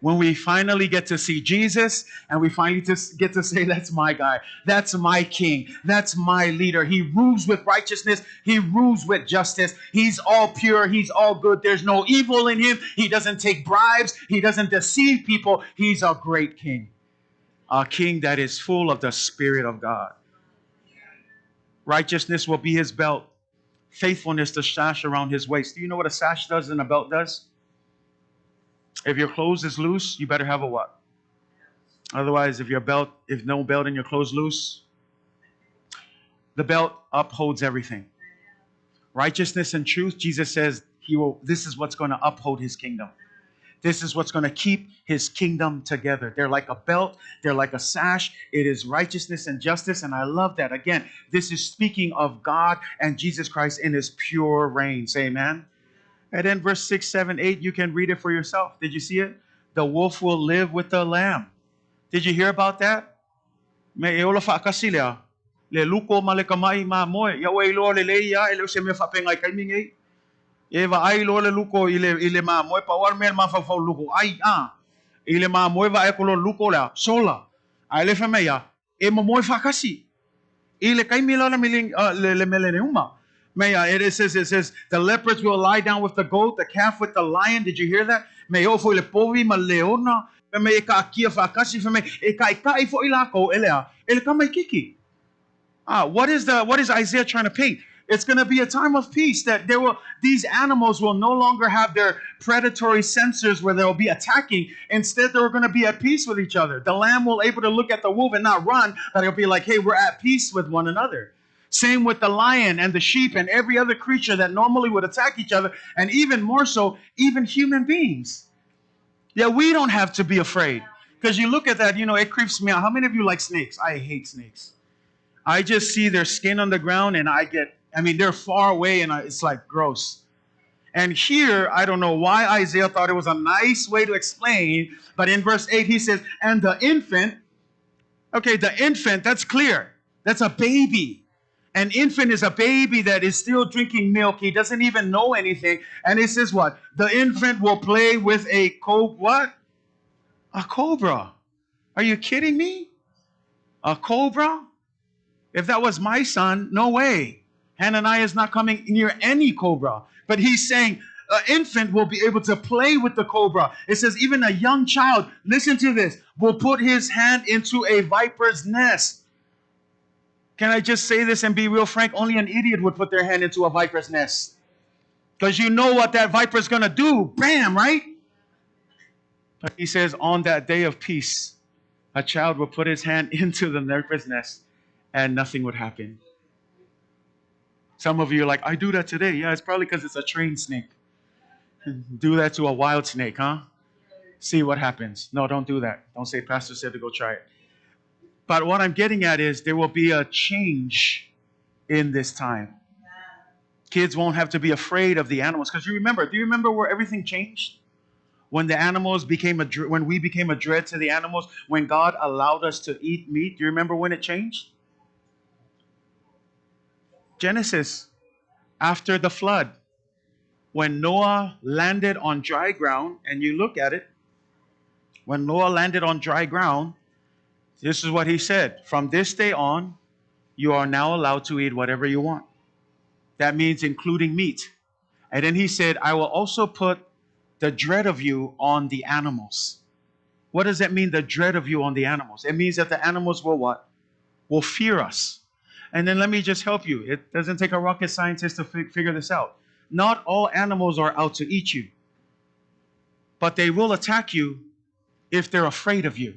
When we finally get to see Jesus and we finally just get to say, that's my guy, that's my king, that's my leader. He rules with righteousness. He rules with justice. He's all pure. He's all good. There's no evil in him. He doesn't take bribes. He doesn't deceive people. He's a great king, a king that is full of the Spirit of God. Righteousness will be his belt, faithfulness the sash around his waist. Do you know what a sash does and a belt does? If your clothes is loose, you better have a what? Otherwise, if your belt, if no belt and your clothes loose, the belt upholds everything. Righteousness and truth, Jesus says, he will. This is what's going to uphold his kingdom. This is what's going to keep his kingdom together. They're like a belt. They're like a sash. It is righteousness and justice. And I love that. Again, this is speaking of God and Jesus Christ in his pure reign. Say amen. And then verse 6, 7, 8, you can read it for yourself. Did you see it? The wolf will live with the lamb. Did you hear about that? Me e ola whaakasi lea. Le luko ma le kamai ma moe. Ia ue iloa le lei ia, e leo se mea whapenga i kaimi ngei. E va ai loa le luko i le ma moe, pa war mea ma whawhau luko. Ai a. I le ma moe va e kolo luko lea. Sola. Ai le whamea ia, e mo moe whaakasi. I le kaimi la le mele uma. It says, the leopards will lie down with the goat, the calf with the lion. Did you hear that? Me o foi le povi ma leona. Me e ka akia whaakasi. Me e ka i fo i lako elea. Ele ka mai kiki. What is Isaiah trying to paint? It's going to be a time of peace that these animals will no longer have their predatory sensors where they'll be attacking. Instead, they're going to be at peace with each other. The lamb will be able to look at the wolf and not run, but it'll be like, hey, we're at peace with one another. Same with the lion and the sheep and every other creature that normally would attack each other, and even more so, even human beings. Yeah, we don't have to be afraid. Because you look at that, you know, it creeps me out. How many of you like snakes? I hate snakes. I just see their skin on the ground and they're far away and it's like gross. And here, I don't know why Isaiah thought it was a nice way to explain, but in verse 8 he says, and the infant, okay, the infant, that's clear. That's a baby. An infant is a baby that is still drinking milk. He doesn't even know anything. And it says what? The infant will play with a what? A cobra. Are you kidding me? A cobra? If that was my son, no way. Hananiah is not coming near any cobra. But he's saying an infant will be able to play with the cobra. It says even a young child, listen to this, will put his hand into a viper's nest. Can I just say this and be real frank? Only an idiot would put their hand into a viper's nest. Because you know what that viper's going to do. Bam, right? But he says on that day of peace, a child will put his hand into the viper's nest and nothing would happen. Some of you are like, I do that today. Yeah, it's probably because it's a trained snake. Do that to a wild snake, huh? See what happens. No, don't do that. Don't say pastor said to go try it. But what I'm getting at is there will be a change in this time. Kids won't have to be afraid of the animals. Because you remember, do you remember where everything changed? When the animals became a, when we became a dread to the animals, when God allowed us to eat meat, do you remember when it changed? Genesis, after the flood, when Noah landed on dry ground, and you look at it, when Noah landed on dry ground, this is what he said. From this day on, you are now allowed to eat whatever you want. That means including meat. And then he said, I will also put the dread of you on the animals. What does that mean, the dread of you on the animals? It means that the animals will what? Will fear us. And then let me just help you. It doesn't take a rocket scientist to figure this out. Not all animals are out to eat you, but they will attack you if they're afraid of you.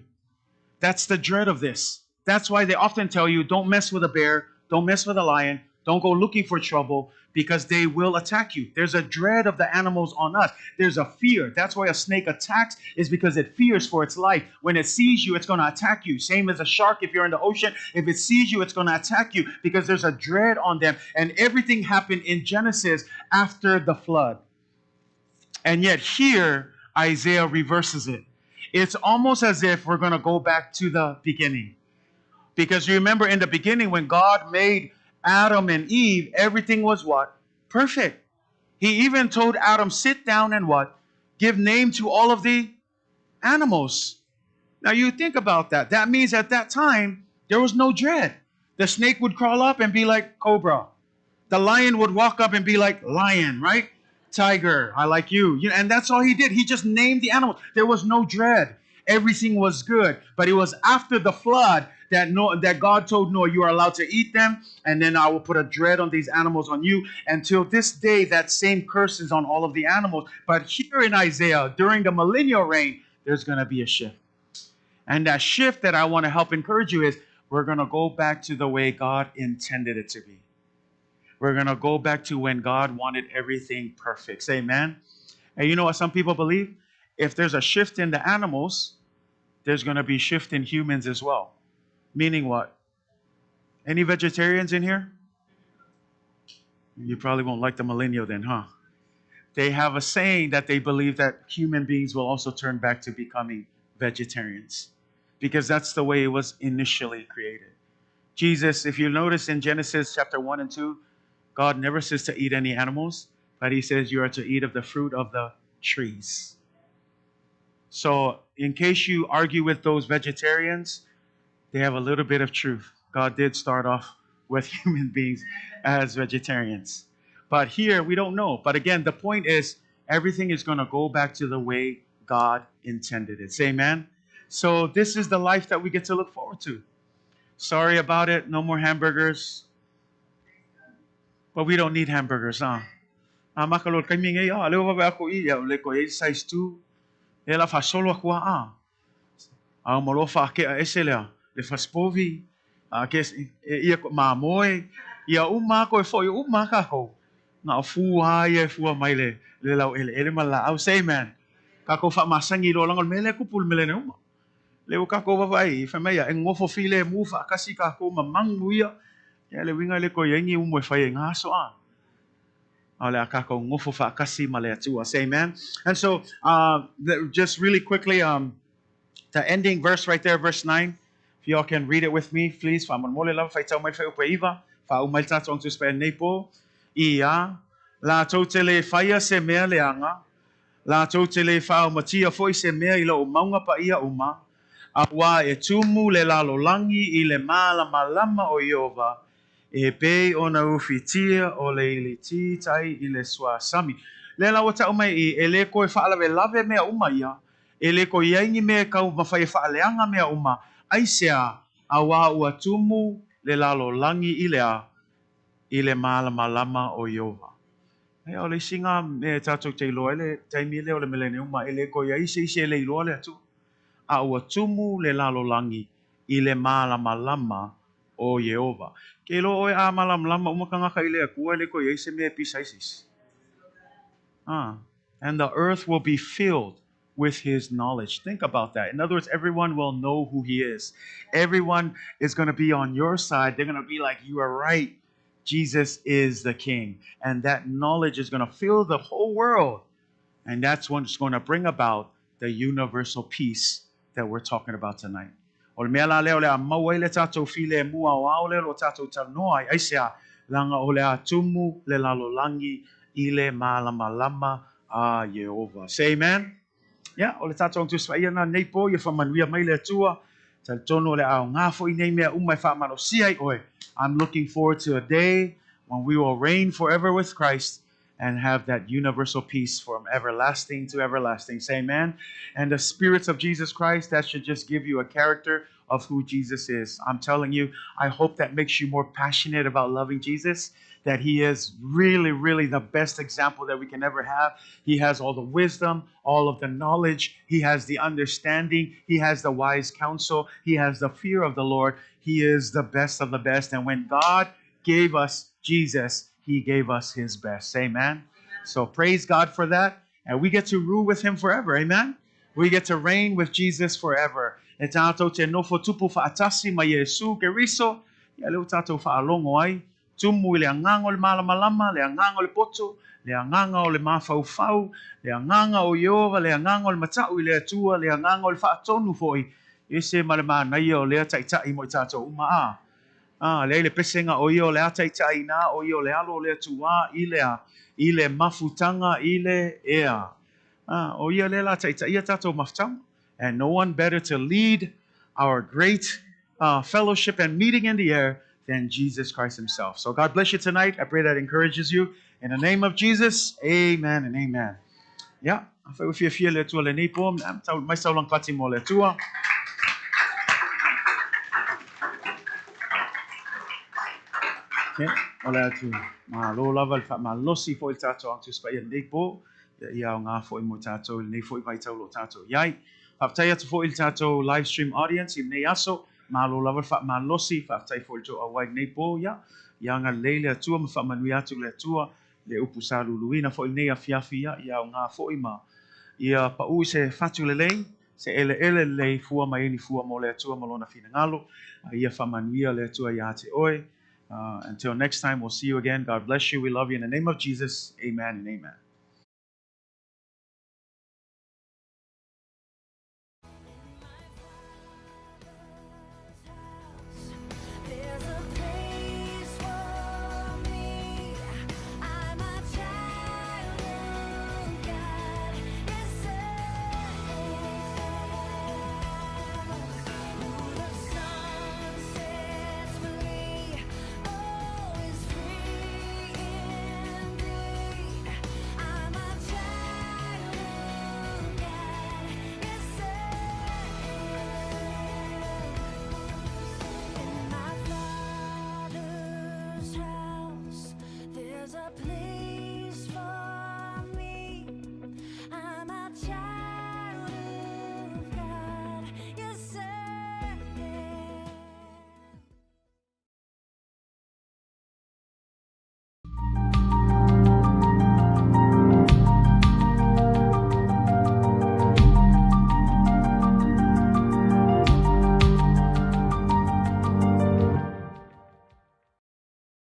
That's the dread of this. That's why they often tell you, don't mess with a bear, don't mess with a lion, don't go looking for trouble, because they will attack you. There's a dread of the animals on us. There's a fear. That's why a snake attacks, is because it fears for its life. When it sees you, it's going to attack you. Same as a shark if you're in the ocean. If it sees you, it's going to attack you because there's a dread on them. And everything happened in Genesis after the flood. And yet here, Isaiah reverses it. It's almost as if we're going to go back to the beginning. Because you remember in the beginning when God made Adam and Eve, everything was what? Perfect. He even told Adam, sit down and what? Give name to all of the animals. Now you think about that. That means at that time, there was no dread. The snake would crawl up and be like cobra. The lion would walk up and be like lion, right? Tiger, I like you. And that's all he did. He just named the animals. There was no dread. Everything was good. But it was after the flood that Noah, that God told Noah, you are allowed to eat them, and then I will put a dread on these animals on you. Until this day, that same curse is on all of the animals. But here in Isaiah, during the millennial reign, there's going to be a shift. And that shift that I want to help encourage you is we're going to go back to the way God intended it to be. We're going to go back to when God wanted everything perfect. Say amen. And you know what some people believe? If there's a shift in the animals, there's going to be shift in humans as well. Meaning what? Any vegetarians in here? You probably won't like the millennial then, huh? They have a saying that they believe that human beings will also turn back to becoming vegetarians because that's the way it was initially created. Jesus, if you notice in Genesis chapter 1 and 2, God never says to eat any animals, but he says you are to eat of the fruit of the trees. So in case you argue with those vegetarians, they have a little bit of truth. God did start off with human beings as vegetarians. But here, we don't know. But again, the point is, everything is going to go back to the way God intended it. Say amen. So this is the life that we get to look forward to. Sorry about it. No more hamburgers. But we don't need hamburgers, huh? Makalol kami ngayon. Le wa ako iya le ko size 2. E la fa solo ako a. A mo fa ke a ese le le fa spovi. A ke ia ko mamoe. Ia uma ko e fo uma ka ko. Na fu a ia fu mai le le lau ele ele ma la au say man. Ka ko fa masangi lo langol mele ku pul mele ne uma. Le o ka ko va vai fa mai e ngofo file mu fa kasi ka ko mamangu ia. Ia le winga le ko yengi umo e fai e ngā so a. Say amen. And so, just really quickly, the ending verse right there, verse 9. If y'all can read it with me, please. Faauma ai le tatou Aga Tusi Paia i lenei po, Ia, latou te lē faia se mea leaga, latou te lē faaumatia foi se mea i lou mauga paia uma, auā e tumu le lalolagi i le malamalama o Ieova, e pei ona ufitia o le ilitī tai i le suasami. Lea la ua tau mai i i, e lē toe faalavelave mea uma ia, e lē toe i ai ni mea e taumafai e faaleaga mea uma, aisea, auā ua tumu le lalolagi i le a? I le malamalama o Ieova. Ia, o le isi lena mea e tatou te iloa ai le taimi lea o le mileneuma, e le toe i ai se isi e le iloa le Atua, a ua tumu le lalolagi i le malamalama o Ieova. Ke iloa ʻoe a malamalama uma tagata i le Atua, e le toe i ai se mea e pisa ai se isi. Ah, and the earth will be filled with his knowledge. Think about that. In other words, everyone will know who he is. Everyone is going to be on your side. They're going to be like, you are right. Jesus is the king. And that knowledge is going to fill the whole world. And that's what's going to bring about the universal peace that we're talking about tonight. O le mea la lea o le a maua ai le tatou filemu aoao lea o lo o tatou talanoa ai, aisea, leaga o le a tumu le lalolagi i le malamalama a Ieova. Say amen. Ia, o le tatou Aga Tusi Paia lena nei po, ia faamanuia mai le Atua. Talitonu o le a aoga foi nei mea uma e faamalosia ai oe. I'm looking forward to a day when we will reign forever with Christ and have that universal peace from everlasting to everlasting. Say amen. And the spirits of Jesus Christ, that should just give you a character of who Jesus is. I'm telling you, I hope that makes you more passionate about loving Jesus, that he is really, really the best example that we can ever have. He has all the wisdom, all of the knowledge. He has the understanding. He has the wise counsel. He has the fear of the Lord. He is the best of the best. And when God gave us Jesus, he gave us his best. Amen. So praise God for that. And we get to rule with him forever. Amen. We get to reign with Jesus forever. E tatou te nofo tupu faatasi ma Iesu Keriso, ia lea ua tatou faalogo ai, tumu i le agaga o le malamalama, le agaga o le poto, le agaga o le mafaufau, le agaga o Ieova, le agaga o le mata'u i le Atua, le agaga o le faatonu foi, ese ma le manaia o lea taitai mo i tatou uma a. A, leai le pesega o ia o le a taitai ina, o ia o le alo o le Atua i le a, i le mafutaga i le ea. A, o ia lea la taitaia tatou mafutaga. And no one better to lead our great fellowship and meeting in the air than Jesus Christ himself. So God bless you tonight. I pray that encourages you. In the name of Jesus, amen and amen. Yeah, afai ua fiafia le Atua lenei po, mai sau lagati mo le Atua. Okay, o le atu malo lava le faamalosi foi le tatou Aga Tusi Paia lenei po, ia ia aoga foi mo i tatou i lenei foi vaitau o lo o tatou i ai. Faafetai atu foi i le tatou live stream audience i lenei aso, malo lava le faamalosi, faafetai foi i le tou auai i lenei po, ia, ia agalelei le Atua ma faamanuia atu le Atua le upu sa luluina foi lenei afiafi, ia, ia aoga foi ma ia pau i se fatu lelei, se eleele lelei, fua mai ai ni fua mo le Atua ma lona finagalo, a ia faamanuia le Atua ia te oe. Until next time, we'll see you again. God bless you. We love you in the name of Jesus. Amen and amen.